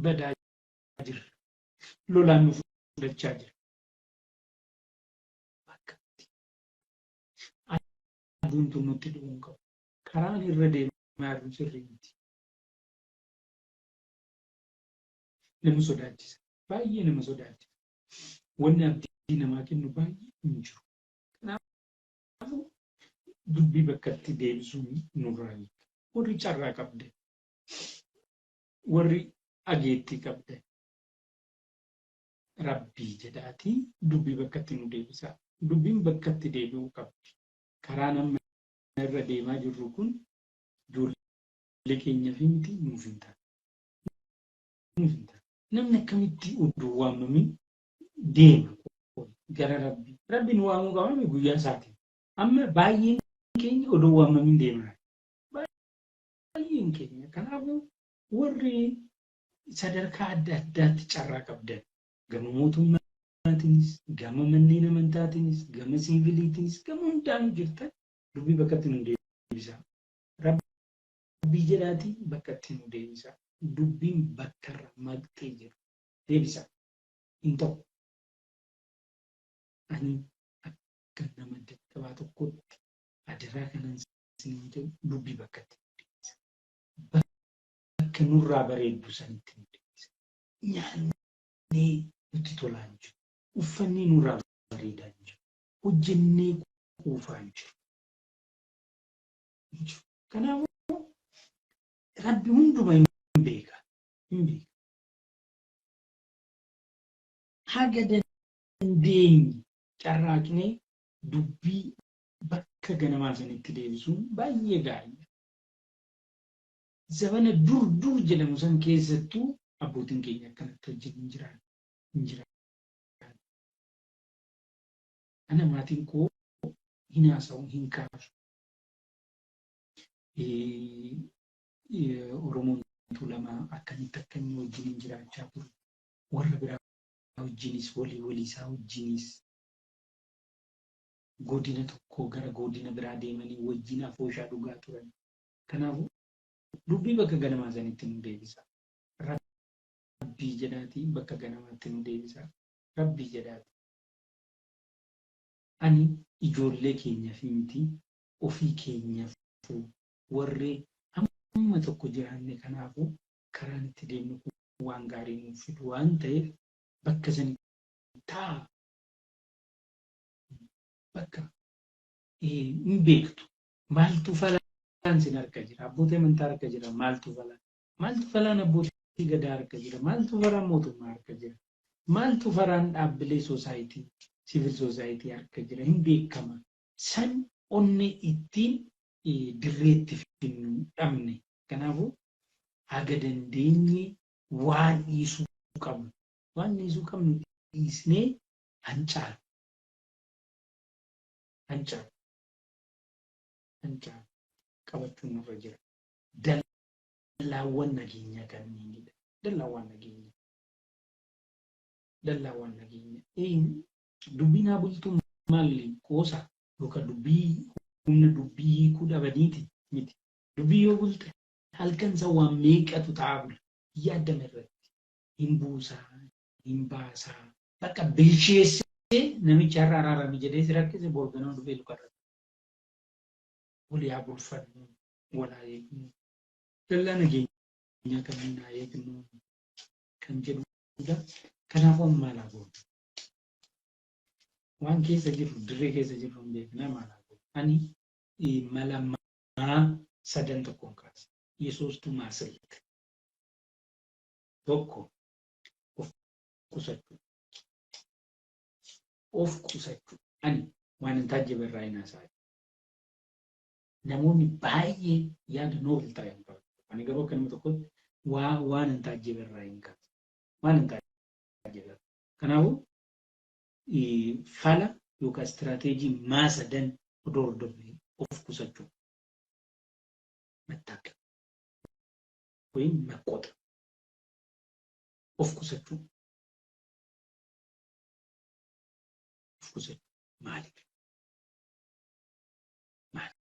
Badaa jira. Lolaan nu fudhachaa jira. Akkamitti? Aduun tun nutti dhufuu hin qabu. Karaan irra deemaa jirru sirrii miti. Nama sodaachisa. Baay'ee nama sodaachisa. Wanni abdii namaa kennu baay'ee hin jiru. Kanaafuu dubbii bakkatti deebisuun nurraa eegama. Warri carraa qabdan, warri ageettii qabdan rabbii jedhaatii dubbii bakkatti nu deebisaa. Dubbiin bakkatti deebi'uu qabdi. Karaan amma irra deemaa jirru kun ijoollee keenyaaf miti nuuf hin taane. Nuuf hin taane. Namni akkamitti oduu waamamin deema gara rabbii. Rabbi nu waamuu qaba guyyaa isaatiin. Amma baay'een keenya oduu waamamin deemaa. Baay'een keenya. Kanaafuu warri sadarkaa adda addaatti carraa qabdan gama mootummaatiinis, gama manneen amantaatiinis, gama siiviliitiinis, gama hundaanuu jirtan dubbii bakkatti nu deebisaa. Rabbii jedhaatii bakkatti nu deebisaa. Dubbiin bakkarra maqxee jiru. Deebisaa. Hin ta'u. Ani akka nama dadhabaa tokkotti adaraa kanan isiniin jedhu dubbii bakkatti nu deebisa. Bakka nurraa bareeddu sanitti nu deebisa. Nyaannee nutti tolaa hin jiru. Uffannee nurraa bareedaa hin jiru. Hojjennee quufaa hin jiru. Hin jiru. Kanaafuu Rabbi hunduma hin beeka. Hin beeka. Haga dandeenye carraaqnee dubbii bakka ganamaa sanitti deebisuun baay'ee gaariidha. Zabana dur dur jedhamu san keessattuu abbootiin keenya akkanatti wajjin hin jiraan. Hin jiraan. Ana maatiin koo hin haasa'u hin kaasu. Oromoon Tuulamaa akkamitti akka inni wajjin hin jiraachaa ture. Warra biraa wajjinis walii walii isaa wajjinis godina tokkoo gara godina biraa deemanii wajjin afooshaa dhugaa turan. Kanaafuu dubbii bakka ganamaa sanitti nu deebisa. Rabbii jedhaatii bakka ganamaatti nu deebisa. Rabbii jedhaati. Ani ijoollee keenyaaf miti ofii keenyaafuu warri hamma tokko jiraanne kanaafuu karaan itti deemnu kun waan gaarii nuuf fidu waan ta'eef bakka sanitti ta'a. Bakka Hin beektu. Maaltu falaan sin harka jira? Abbootii amantaa harka jira. Maaltu falaan? Maaltu falaan abbootii gadaa harka jira? Maaltu falaan mootummaa harka jira? Maaltu falaan dhaabbilee society, civil society harka jira? Hin beekama. San onnee ittiin dirreetti finnu dhabne. Kanaafuu haga dandeenye waan dhiisuu qabnu. Waan dhiisuu qabnu dhiisnee hancaalu. Hancaalu. Hancaalu. Qabachuun nurra jira. Dallaawwan nageenyaa kanneenidha. Dallaawwan nageenyaa. Dallaawwan nageenyaa. Dubbiin haa bultuun maali qoosa yookaan dubbii humna dubbii hiikuu dhabaniiti miti. Dubbii yoo bulte halkan san waan meeqatu ta'aa bula. Yaaddama irratti hin buusaa, hin baasaa. Bakka bilcheessee namichi har'a araarami jedhee si rakkise bor ganama dhufee lukarra. Wal haa bulfannu, wal haa eegnu. Dallaa nageenyaa kanneen haa eegnu kan jedhudha. Kanaafuu amma maal haa goonu? Waan keessa jirru, dirree keessa jirru hin beekna, maal haa goonu? Ani mala maa sadan tokkoon kaasa. Yesuustu maasilt. Tokko, of qusachuu. Of qusachuu. Ani waan hin taajjabe irraa hin haasa'aa. Namoonni baay'ee yaada novel ta'e hin qabu. Ani garuu akka nama tokkotti waan hin taajjabe irraa hin kaasu. Waan hin taajjabe irraa. Kanaafuu fala yookaan istiraateejii maa sadan odoo hordofne, of qusachuu. መታቀብ ወይም መቆጠብ፣ of qusachuu, of qusachuu maaliif maaliif?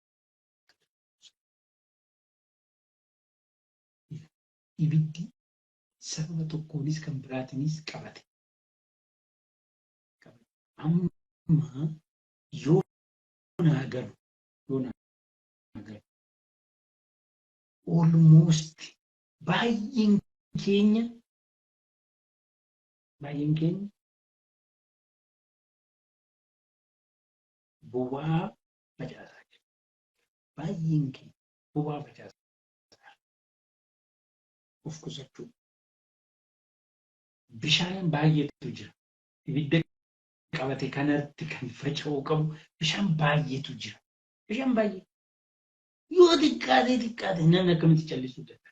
Ibiddi sababa tokkoonis kan biraatiinis qabate. Amma yoo naa galu, yoo naa galu, almost baay'een keenya boba'aa facaasaa jira. Baay'een keenya boba'aa facaasaa jira. Of qusachuu. Bishaan baay'eetu jira. Ibidda qabate kanatti kan faca'uu qabu bishaan baay'eetu jira. Bishaan baay'ee. Yoo xiqqaatee xiqqaate namni akkamitti callisuu danda'a?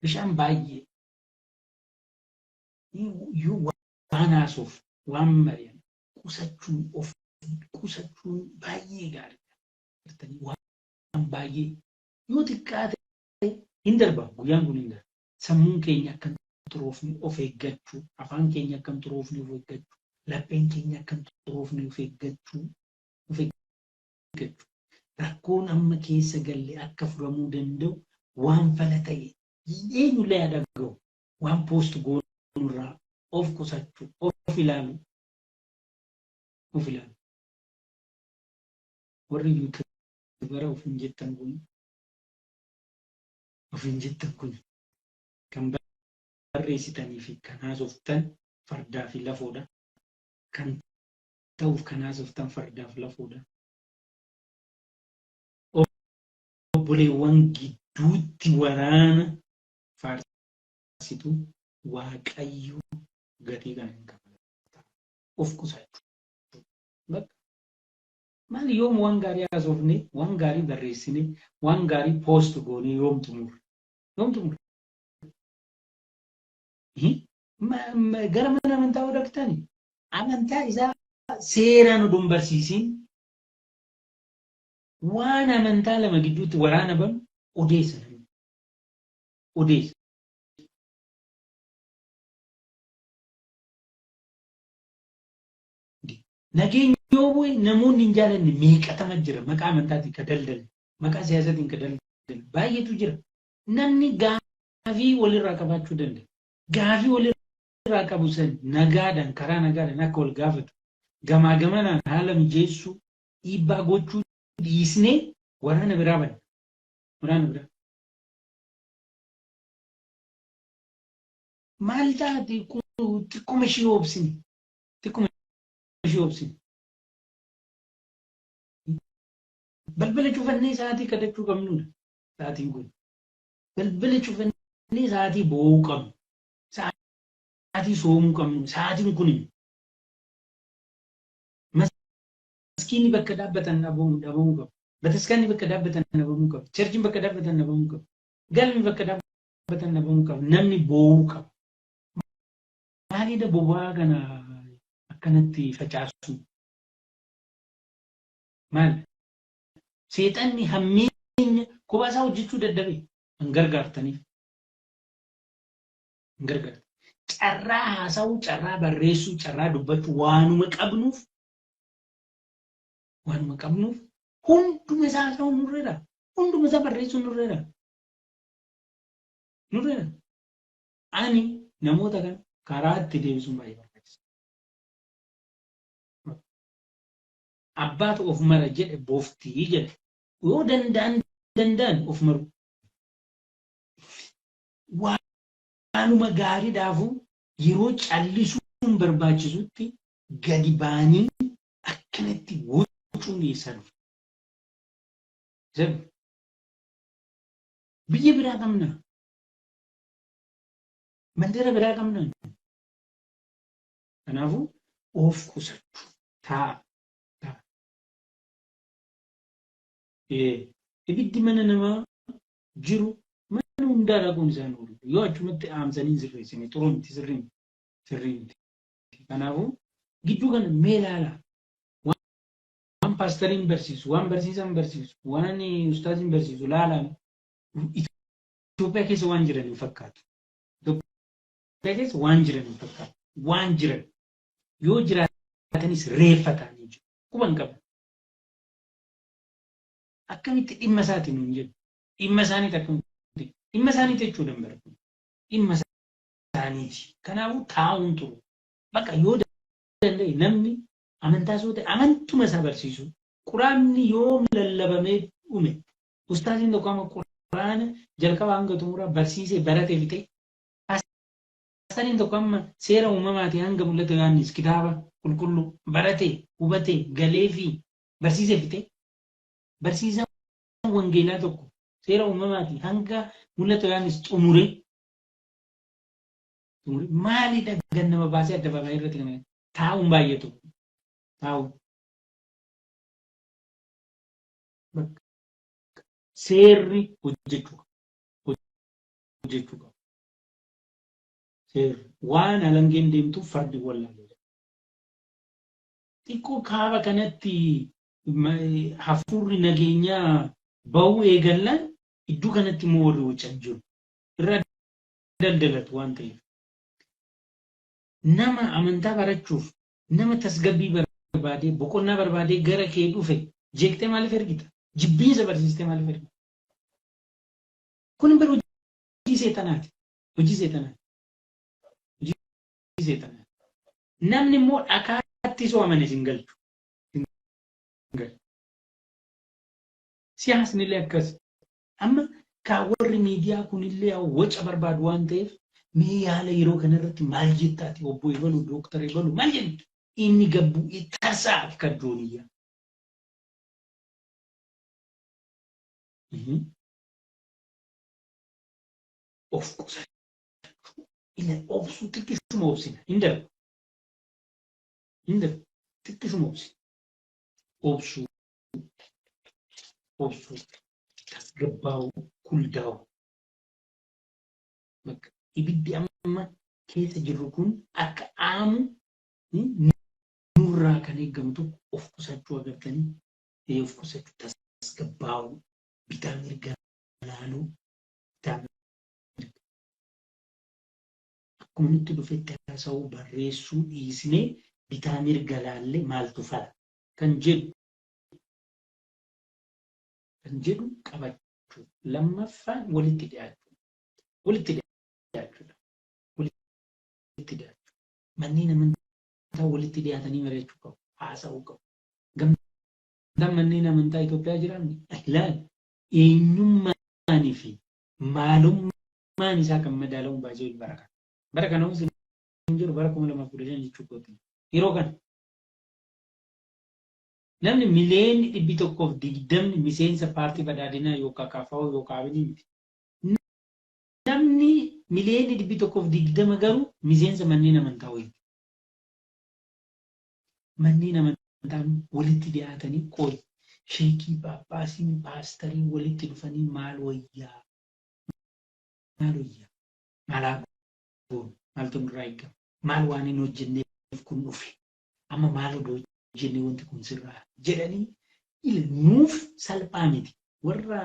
Bishaan baay'ee. Yoo waan haasoof waan mari'an qusachuun, of qusachuun baay'ee gaariidha. Gartanii waan baay'ee yoo xiqqaate hin darba, guyyaan kun hin darba. Sammuun keenya akka hin xuroofne of eeggachuu, afaan keenya akka hin xuroofne of eeggachuu, lapheen keenya akka hin xuroofne of eeggachuu, of eeggachuu. Rakkoon amma keessa galle akka furamuu danda'u waan fala ta'e eenyullee haa dhaga'u, waan post goonurraa of qusachuu, of ilaaluu, of ilaaluu. Warri YouTubera ofiin jettan kun kan barreessitanii fi kan haasoftan fardaa fi lafoodha. Kan ta'uuf kan haasoftan fardaaf lafoodha. Obboleewwan gidduutti waraana faarsitu, Waaqayyo gatii kana hin kaffalata. Of qusachuu. Bakka maali, yoom waan gaarii haasofne, waan gaarii barreessine, waan gaarii post goone, yoom xumurre? Yoom xumurre? Gara mana amantaa yoo dhaqxani amantaa isaa seeraan odoo hin barsiisin waan amantaa lama gidduutti waraana banu odeessa namni. Odeessa. Nageenyi yoo bu'e namoonni hin jaalanne meeqatama jira, maqaa amantaatiin ka daldalan, maqaa siyaasaatiin ka daldalan baay'eetu jira. Namni gaafii walirraa qabaachuu danda'a. Gaafii walirraa qabu san nagaadhaan, karaa nagaadhaan akka wal gaafatu gamaa gamanaan haala mijeessuu, dhiibbaa gochuu dhiisnee waraana biraa banna. Waraana biraa. Maal taate, xiqquma ishii obsine. Xiqquma ishii obsine. Balbala cufannee sa'aatii kadhachuu qabnudha. Sa'aatiin kun. Balbala cufannee sa'aatii boo'uu qabnu. Sa'aatii soomuu qabnu. Sa'aatiin kun. Maskiinni bakka dhaabbatan dhabamuu qabu. Bataskaanni bakka dhaabbatan dhabamuu qabu. Churchiin bakka dhaabbatan dhabamuu qabu. Galmi bakka dhaabbatan dhabamuu qabu. Namni boo'uu qaba. Maalidha boba'aa kana akkanatti facaasu? Maal? Seexanni hammeenya kophaa isaa hojjechuu dadhabe hin gargaartaniif. Hin gargaartan. Carraa haasa'uu, carraa barreessuu, carraa dubbachuu waanuma qabnuuf hunduma isaa haasa'uu nurreera. Hunduma isaa barreessuu nurreera. Nurreera. Ani namoota kana karaa itti deebisuun baay'ee barbaachisa. Abbaatu of mara jedhe booftii jedhe. Yoo danda'an of maru. Waanuma gaariidhaafuu yeroo callisuun barbaachisutti gadi ba'anii akkanatti wacuun eessaa dhufe? Biyya biraa qabna. Mandara biraa qabna. Kanaafuu of qusachuu taa'a. Ibiddi mana namaa jiru mana hundaa dhaquun isaan oolu. Yoo achumatti dhaamsanii sirreessine xuruu miti, sirrii miti. Sirrii miti. Kanaafuu gidduu kana mee ilaalaa. Waan paastariin barsiisu, waan barsiisaan barsiisu, waan ustaaziin barsiisu ilaalaa. Itoophiyaa keessa waan jiran hin fakkaatu. Itoophiyaa keessa waan jiran hin fakkaatu. Waan jiran yoo jiraatanis reeffa ta'anii jiru. Quban qaban. Akkamitti dhimma isaati nuun jedhu. Dhimma isaaniiti akkamitti? Dhimma isaaniiti jechuudha bara kun. Dhimma isaaniiti. Kanaafuu taa'uun turu. Bakka yoo danda'e namni amantaa soo ta'e amantuma isaa barsiisu. Quraanni yoom lallabamee dhume? Ustaaziin tokko amma quraana jalqaba hanga xumuraa barsiisee baratee fixe. Paastariin tokko amma seera uumamaatii hanga mul'ata Yohaannis kitaaba qulqulluu baratee hubatee galee fi barsiisee fixe. Barsiisaan wangeelaa tokko seera uumamaatii hanga mul'ata Yohaannis xumuree maalidha gannama baasee addabaabaayii irratti kana taa'uun baay'atu taa'uun. Seerri hojjechuu qaba. Hojjechuu qaba. Seerri waan alangeen deemtuuf fardi wallaalee. Xiqqoo kaaba kanatti hafuurri nageenyaa bahuu eegallaan iddoo kanatti immoo warri wacan jiru. Irraa daldalatu waan ta'eef. Nama amantaa barachuuf, nama tasgabbii barbaadee, boqonnaa barbaadee gara kee dhufe jeeqxee maaliif ergita? Jibbiinsa barsiistee maaliif ergita? Kun bara hojii seexanaati. Hojii seexanaati. Hojii seexanaati. Namni immoo dhakaatti soo amane sin galchu. Siyaasni illee akkas. Amma kaa warri miidiyaa kunillee waca barbaadu waan ta'eef, mee yaala yeroo kanarratti maal jettaati, obbo Ebalu, Dooktar Ebalu maal jennu, inni gabbu'ee tarsaa akka dooniyyaa. Of qusachuu, ila obsuu, xiqqisuma obsina, hin darbu. Hin darbu, xiqqisuma obsina. Obsuu, obsuu, tasgabbaa'uu, kuldaa'uu. Bakka ibiddi amma keessa jirru kun akka aamu nurraa kan eegamu tokko of qusachuu agartanii, of qusachuu, tasgabbaa'uu, bitaa mirga laaluu, bitaa mirga akkuma nutti dhufetti haasa'uu, barreessuu dhiisnee bitaa mirga laallee maaltu fala kan jedhu qabachuu. Lammaffaan walitti dhiyaachuu. Walitti dhiyaachuudha. Walitti dhiyaachuu. Manneen amantaa walitti dhiyaatanii mari'achuu qabu. Haasa'uu qabu. Gamtaan manneen amantaa Itoophiyaa jiran ilaal eenyummaanii fi maalummaan isaa kan madaalamu baay'ee bara kana. Bara kana hin jiru, bara 2015 jechuu kooti. Yeroo kana. Namni miliyoonni 120 miseensa paartii badhaadhinaa yookaan KFO yookaan Abinii miti. Namni miliyoonni 120 garuu miseensa manneen amantaa wayiiti. Manneen amantaa walitti dhiyaatanii qoy sheekii, paappaasiin, paastariin walitti dhufanii maal wayyaa? Maal wayyaa? Maal haa goonu? Maaltu nurraa eegama? Maal waan hin hojjenneef kun dhufe? Amma maal odoo hojjennee wanti kun sirraa jedhanii nuuf salphaa miti. Warra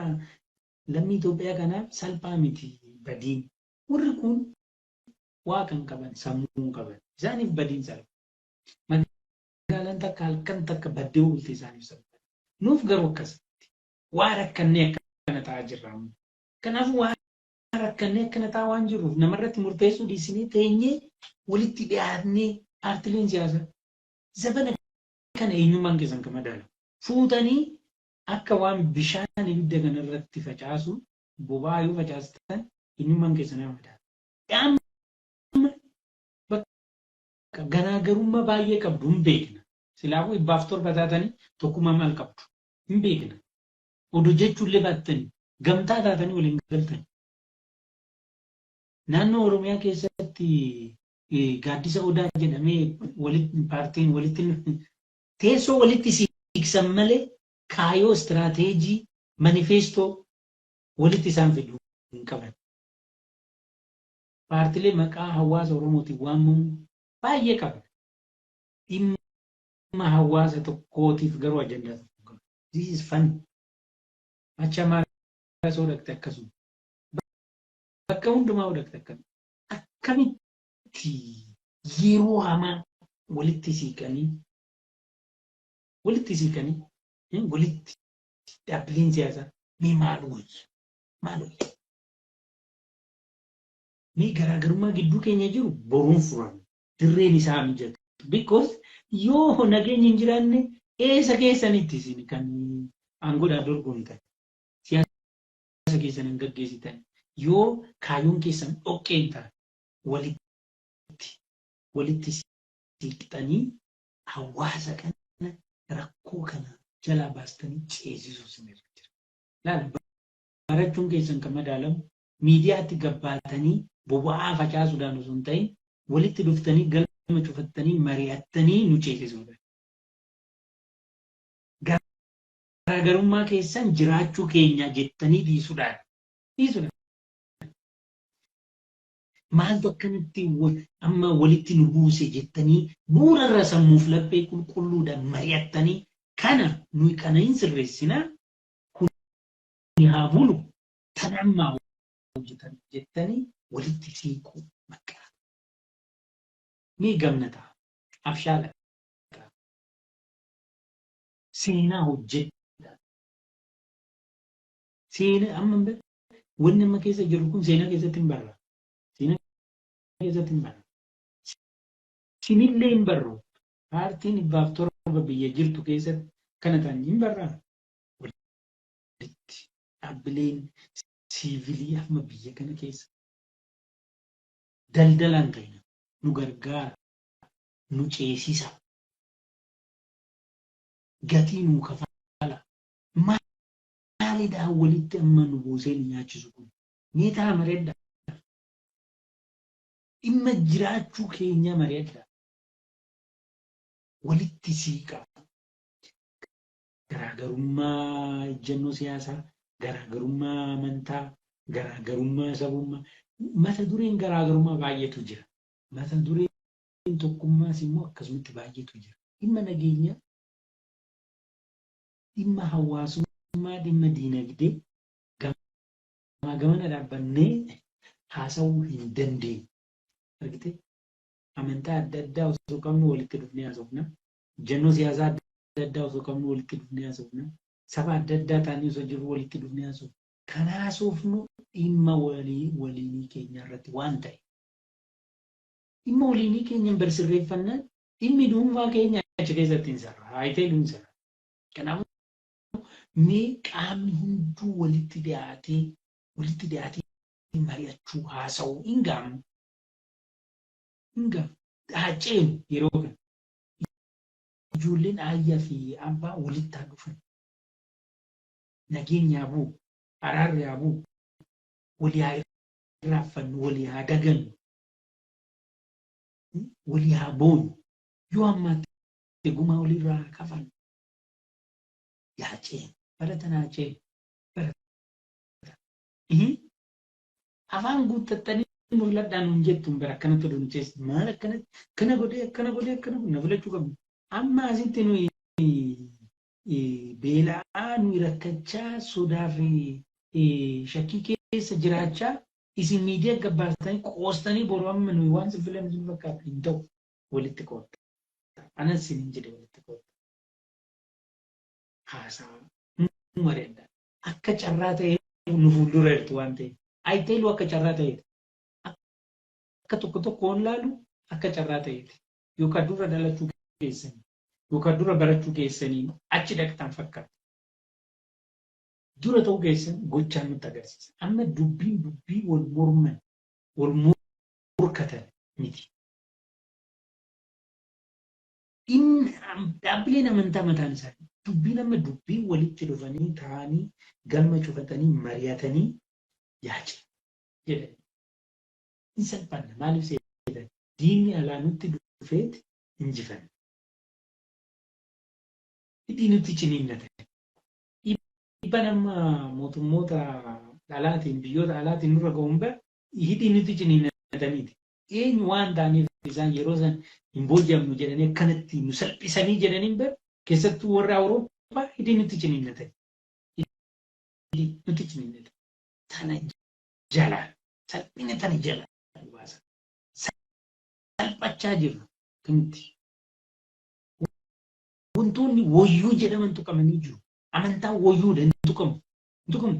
lammii Itoophiyaa kanaaf salphaa miti badiin. Warri kun waa kan qaban, sammuu hin qaban. Isaaniif badiin salphaa. Magaalaan takka halkan takka baddee oolte isaaniif salphaa. Nuuf garuu akkasitti. Waa rakkannee akkana ta'aa jirra amma. Kanaafuu waa rakkannee akkana ta'aa waan jirruuf namarratti murteessuu dhiisinee teenyee walitti dhiyaannee paartileen siyaasaa zabana kana eenyummaan keessan kan madaalamu. Fuutanii akka waan bishaan ibidda kanarratti facaasu boba'aa yoo facaastan eenyummaan keessan nama madaala. Amma bakka garaagarummaa baay'ee qabdu hin beekna. Silaafuu 107 taatanii tokkummaa maal qabdu hin beekna. Odoo jechuullee baattanii gamtaa taatanii waliin galtanii. Naannoo Oromiyaa keessatti gaaddisa odaa jedhamee walitti paartiin walitti teessoo walitti siiqsan malee kaayoo istiraateejii manifeestoo walitti isaan fidu hin qaban. Paartilee maqaa hawaasa Oromootiin waamamu baay'ee qabna. Dhimma hawaasa tokkootiif garuu ajandaa tokko hin qabu. This is funny. Achi Amaaraa soo dhaqxe akkasuma. Bakka hundumaa yoo dhaqxe akkasuma. Akkamitti yeroo hamaa walitti siiqanii walitti dhaabbileen siyaasaa mee maal wayya? Maal wayya? Mee garaagarummaa gidduu keenya jiru boruun furama. Dirreen isaa mijatu. Because yoo nageenyi hin jiraanne eessa keessanitti isin kan aangoodhaan dorgomtan? Siyaasa keessan hin gaggeessitan. Yoo kaayyoon keessan dhoqqee hin taane walitti siiqxanii hawaasa kana rakkoo kana jalaa baastanii ceesisuu isinirra jira. Laala, barachuun keessan kan madaalamu miidiyaatti gabbaatanii boba'aa facaasuudhaan osoo hin ta'in walitti dhuftanii galma cufattanii mari'attanii nu ceesisuudha. Garaagarummaa keessan jiraachuu keenya jettanii dhiisuudhaan. Dhiisuudhaan. Maaltu akkanatti amma walitti nu buuse jettanii bu'uurarra sammuuf laphee qulqulluudhaan mari'attanii kana nuyi kana hin sirreessinaa, kun haa bulu, tan ammaa hojjetan jettanii walitti siiquu maqaa. Mee gamna ta'a. Abshaala ta'a. Seenaa hojjedha. Seenaa amma wanni amma keessa jiru kun seenaa keessatti hin barra. Seenaa keessatti hin barra. Sinillee hin barru. Paartiin 107 biyya jirtu keessatti kana ta'an hin barraa. Walitti dhaabbileen siivilii amma biyya kana keessa daldalaan ta'ina nu gargaara, nu ceesisa, gatii nuu kafala. Maalidhaa walitti amma nu buusee nu nyaachisu kun? Mee ta'a mari'adhaa. Dhimma jiraachuu keenya mari'adhaa. Walitti siiqaa. Garaagarummaa ejjennoo siyaasaa, garaagarummaa amantaa, garaagarummaa sabummaa, mata dureen garaagarummaa baay'eetu jira. Mata dureen tokkummaas immoo akkasumatti baay'eetu jira. Dhimma nageenyaa, dhimma hawaasummaa, dhimma diinagdee gamaa gamana dhaabbannee haasa'uu hin dandeenyu. Argitee? Amantaa adda addaa osoo qabnu walitti dhufnee haasofna. Ejjennoo siyaasaa adda addaa osoo qabnu walitti dhufnee haasofna. Saba adda addaa taanee osoo jirru walitti dhufnee haasofna. Kan haasofnu dhimma walii waliinii keenya irratti waan ta'e. Dhimma waliinii keenya hin sirreeffannaan dhimmi dhuunfaa keenya achi keessatti hin sarara. Haayitee hin sarara. Kanaafuu mee qaamni hunduu walitti dhiyaatee mari'achuu, haasa'uu hin gaamnu. Hin gaamnu. Haa ceenu yeroo kana. Ijoolleen aayyaa fi abbaa walitti haa dhufan. Nageenyi haa bu'u. Araarri haa bu'u. Walii haa irraanfannu, walii haa dagannu. Walii haa boonyu. Yoo hammaatte gumaa walirraa haa kafannu. Yaa ceenu. Bara tana haa ceenu. Bara tana. Afaan guuttattanii nu filadhaa nuun jettuun bara akkanatti oduu nu ceesiste. Maal akkanatti akkana godhee akkana godhee akkana godhee na filachuu qabna. Amma asitti nuyi beela'aa nuyi rakkachaa sodaa fi shakkii keessa jiraachaa isin miidiyaa gabbaastanii qoostanii boru amma nuyi waan sin filannu sin fakkaata hin ta'u walitti kootta. Anas sin hin jedhe walitti kootta. Haasaa nu mari'adha. Akka carraa ta'ee nu fuuldura jirtu waan ta'eef. I tell you akka carraa ta'eeti. Akka tokko tokkoon laalu akka carraa ta'eeti. Yookaan dura dhalachuu keessanii yookaan dura barachuu keessanii achi dhaqxan fakkaata. Dura ta'uu keessan gochaan nutti agarsiisa. Amma dubbiin dubbii wal morman wal morkatan miti. Dhaabbileen amantaa mataan isaanii dubbiin amma dubbii walitti dhufanii taa'anii galma cufatanii mari'atanii yaace jedhani. Hin salphanne maaliif seetan diinni alaa nutti dhufeet injifanne. Hidhii nutti ciniinnate. Dhiibbaan amma mootummoota alaatiin biyyoota alaatiin nurra ga'uun bira hidhii nutti ciniinnataniiti. Eenyu waan ta'aniif isaan yeroo san hin booji'amnu jedhanii akkanatti nu salphisanii jedhaniin bira keessattuu warri Awurooppaa hidhii nutti ciniinnatan. Hidhii nutti ciniinnatan. Tana jala salphina tana jala nu baasa. Salphachaa jirra kamitti. Wantoonni woyyuu jedhaman tuqamanii jiru. Amantaan woyyuudha hin tuqamu. Hin tuqamu.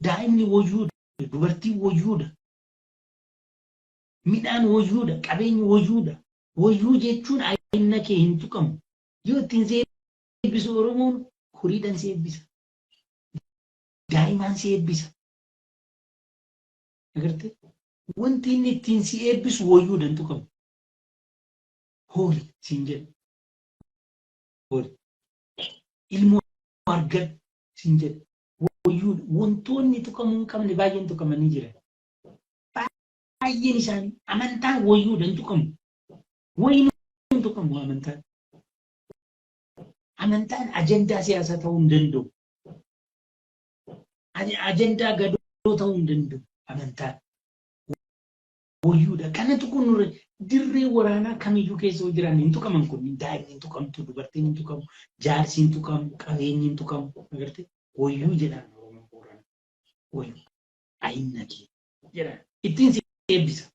Daa'imni woyyuudha. Dubartiin woyyuudha. Midhaan woyyuudha. Qabeenyi woyyuudha. Woyyuu jechuun ayinna kee hin tuqamu. Yoo ittiin si eebbisu Oromoon horiidhaan si eebbisa. Daa'imaan si eebbisa. Agartee? Wanti inni ittiin si eebbisu woyyuudha hin tuqamu. Hoori siin jedha. Hoori. Ilmoo argadhu siin jedha. Woyyuudha. Wantoonni tuqamuu hin qabne baay'een tuqamanii jiran. Baay'een isaanii amantaan woyyuudha hin tuqamu. Wayinuu hin tuqamu amantaan. Amantaan ajandaa siyaasaa ta'uu hin danda'u. Ajandaa gadoo ta'uu hin danda'u amantaan. Woyyuudha. Kana tuquun nurra dirree waraanaa kamiyyuu keessa yoo jiran hin tuqaman kun daa'imni hin tuqamtu, dubartiin hin tuqamu, jaarsi hin tuqamu, qabeenyi hin tuqamu. Agartee woyyuu jedhaan Oromoon Booranaa. Woyyuu. Ayinna kee jedhaan. Ittiin si eebbisa.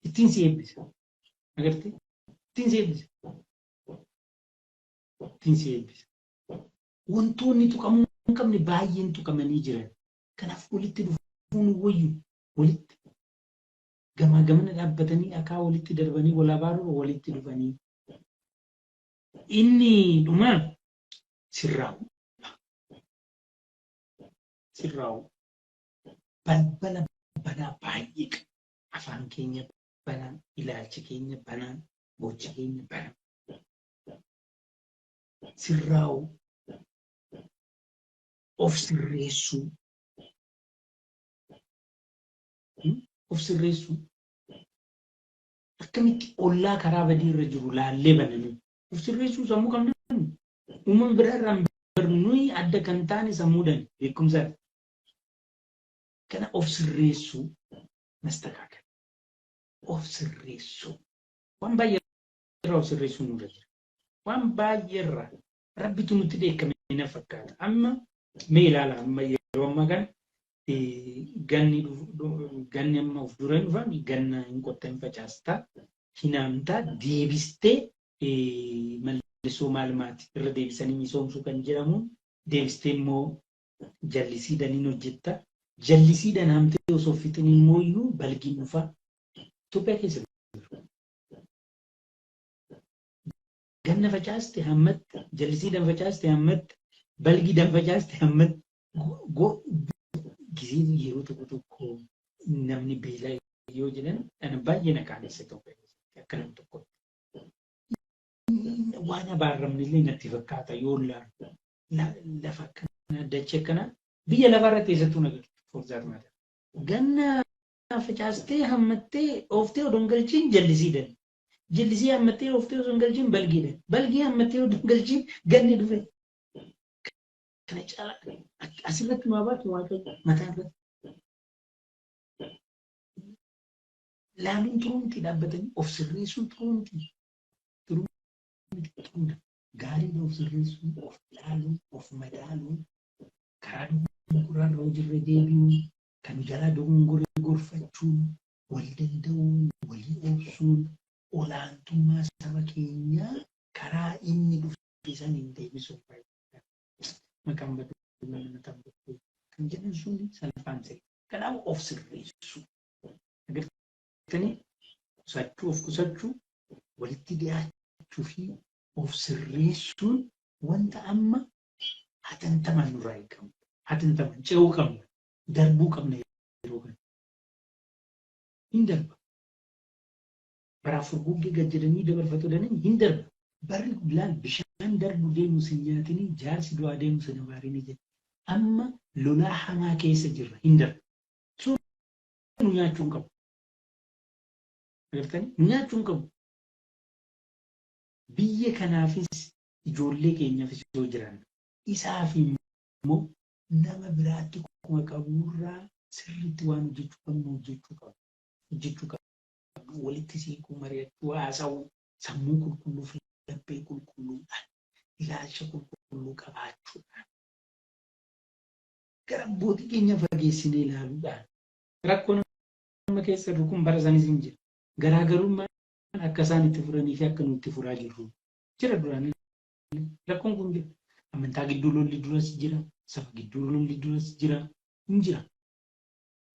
Ittiin si eebbisa. Agartee? Ittiin si eebbisa. Ittiin si eebbisa. Wantoonni tuqamuu hin qabne baay'een tuqamanii jiran. Kanaaf walitti dhufuun wayyu walitti gamaa gamana dhaabbatanii dhakaa walitti darbanii wal abaaruu walitti dhufanii. Inni dhumaa sirraa'u. Sirraa'u. Balbala banaa baay'ee qaba. Afaan keenya banaa, ilaalchi keenya banaa, gochi keenya banaa. Sirraa'u. Of sirreessuu. Of sirreessuu. Akkamitti ollaa karaa badii irra jiru laallee bananii of sirreessuu sammuu qabna. Uumama biraa irraa nuyi adda kan taane sammuudhaan beekumsaan. Kana of sirreessuu mastakaakal. Of sirreessuu. Waan baay'ee irraa of sirreessuu nurra jira. Waan baay'ee irraa rabbitu nutti dheekkame na fakkaata. Amma mee ilaala amma yeroo ammaa kana ganni ganni amma of dura hin dhufan ganna hin qotta hin facaasta hin haamtaa deebistee mallisoo maal maati irra deebisanii misoomsuu kan jedhamuun deebistee immoo jallisiidhaan hin hojjetta. Jallisiidhaan haamtee osoo fixin immoo iyyuu balgiin dhufa. Itoophiyaa keessa jiru. Ganna facaaste hammatte, jallisiidhaan facaaste hammatte, balgiidhaan facaaste hammatte. Gizeen yeroo tokko tokko namni beelaa yoo jedhan ana baay'ee na qaanessa Itoophiyaa keessatti akka nama tokkotti. Waan abaarramne illee natti fakkaata yoo ilaalu. Lafa akkanaa, dachee akkanaa biyya lafarratti eessattuu na galchu, for that matter. Ganna facaastee, hammattee, ooftee odoo hin galchiin jallisii dani. Jallisii hammattee, ooftee osoo hin galchiin balgii dani. Balgii hammattee odoo hin galchiin ganni dhufe. Kana caalaa asirratti maa baatu Waaqayyo mataa irratti. Laaluun turuu miti, dhaabbatanii of sirreessuun turuu miti. Turuu miti, turuudha. Gaariidha of sirreessuun, of ilaaluun, of madaaluun, karaa dogonggoraa irra hojirra deebi'uun, kan jalaa dogongore gorfachuun, wal danda'uun, walii obsuun, olaantummaa saba keenyaa karaa inni dhufe san hin deebisuun baay'ee. Maqaan baduu nama mataan baduu kan jedhan sun salphaan ta'e. Kanaaf of sirreessuu. Agartanii, qusachuu, of qusachuu, walitti dhiyaachuu fi of sirreessuun wanta amma hatantamaan nurraa eegamu. Hatantamaan ce'uu qabna. Darbuu qabna yeroo kana. Hin darba. Baraaf furguggee gad jedhanii dabarfatu jedhanii, hin darba. Barri laal, bishaan darbu deemu sin nyaatinii, jaarsi du'aa deemu sin abaarinii jedhe. Amma lolaa hamaa keessa jirra, hin darba. So nu nyaachuu hin qabu. Agartanii, nu nyaachuu hin qabu. Biyya kanaafis ijoollee keenyaafis yoo jiran isaaf immoo nama biraatti kuma qabuurraa sirriitti waan hojjechuu qabnu hojjechuu qabna. Hojjechuu qabna. Walitti siiquu, mari'achuu, haasa'uu, sammuu qulqulluu fi laphee qulqulluudhaan, ilaalcha qulqulluu qabaachuudhaan, gara abbootii keenya fageessinee ilaaluudhaan. Rakkoon amma keessa jirru kun bara sanis hin jira. Garaagarummaan akka isaan itti furanii fi akka nuti itti furaa jirru jira duraan. Rakkoon kun jira. Amantaa gidduu lolli duras jira. Saba gidduu lolli duras jira. Hin jira.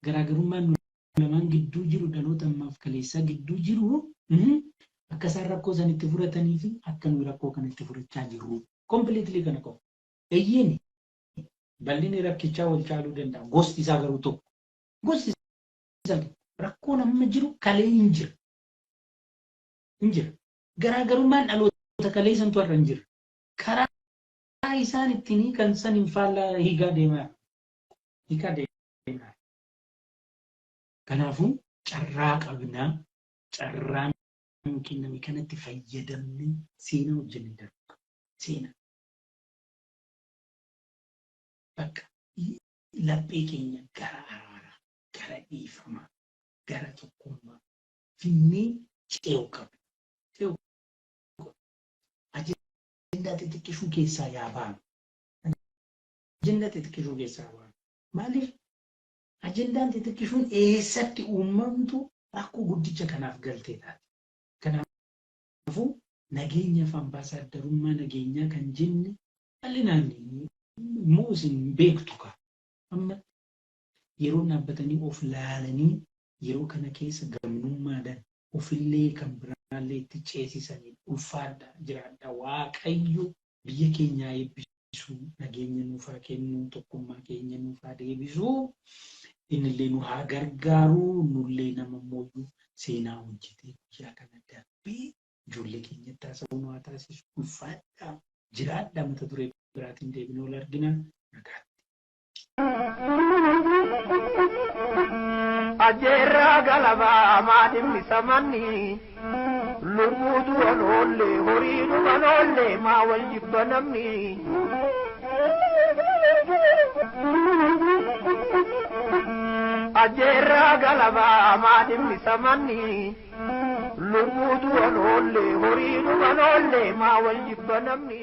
Garaagarummaan nu lamaan gidduu jiru, dhaloota ammaaf kaleessaa gidduu jiru, akka isaan rakkoo san itti furatanii fi akka nuyi rakkoo kana itti furachaa jirru. Completely kana qofa. Eeyyeen, bal'inni rakkichaa wal caaluu danda'a. Gosti isaa garuu tokko. Gosti isaa tokko. Rakkoon amma jiru kalee hin jira. Hin jira. Garaagarummaan dhaloota kalee santu har'a hin jira. Karaa isaan ittiin hiikan san hin faallaa hiikaa deemaa. Hiikaa deemaa. Kanaafuu carraa qabnaa, carraa nuu kenname kanatti fayyadamnee seenaa hojjennee darbuu qabna. Seenaa. Bakka laphee keenya gara araaraa, gara dhiifamaa, gara tokkummaa finnee ce'uu qabna. Ce'uu qabna. Ajandaa xixiqqishuu keessaa yaa baanu. Ajandaa xixiqqishuu keessaa yaa baanu. Maaliif ajandaan xixiqqishuun eessatti uumamtu rakkoo guddicha kanaaf galtee taati. Kanaafuu nageenyaaf ambaasaaddarummaa nageenyaa kan jenne bal'inaan immoo isin beektu kaa. Amma yeroo dhaabbatanii of laalanii, yeroo kana keessa gamnummaadhaan ofillee kan biraallee itti ceesisanii, ulfaadha, jiraadha. Waaqayyo biyya keenyaa eebbisu, nageenya nuuf haa kennu, tokkummaa keenya nuuf haa deebisu, innillee nu haa gargaaru, nullee nama mooyyuu seenaa hojjetee guyyaa kana darbee ijoollee keenyatti haasa'uu nu haa taasisu. Ulfaadha, jiraadha. Mata duree biraatiin deebinee ol argina, nagaatti. Ajjeerraa galabaa maadhimmi samanni lubbuu du'an oolle, horii dhuman oolle, maa wal jibba namni. Ajjeerraa galabaa maadhimmi samanni lubbuu du'an oolle, horii dhuman oolle, maa wal jibba namni.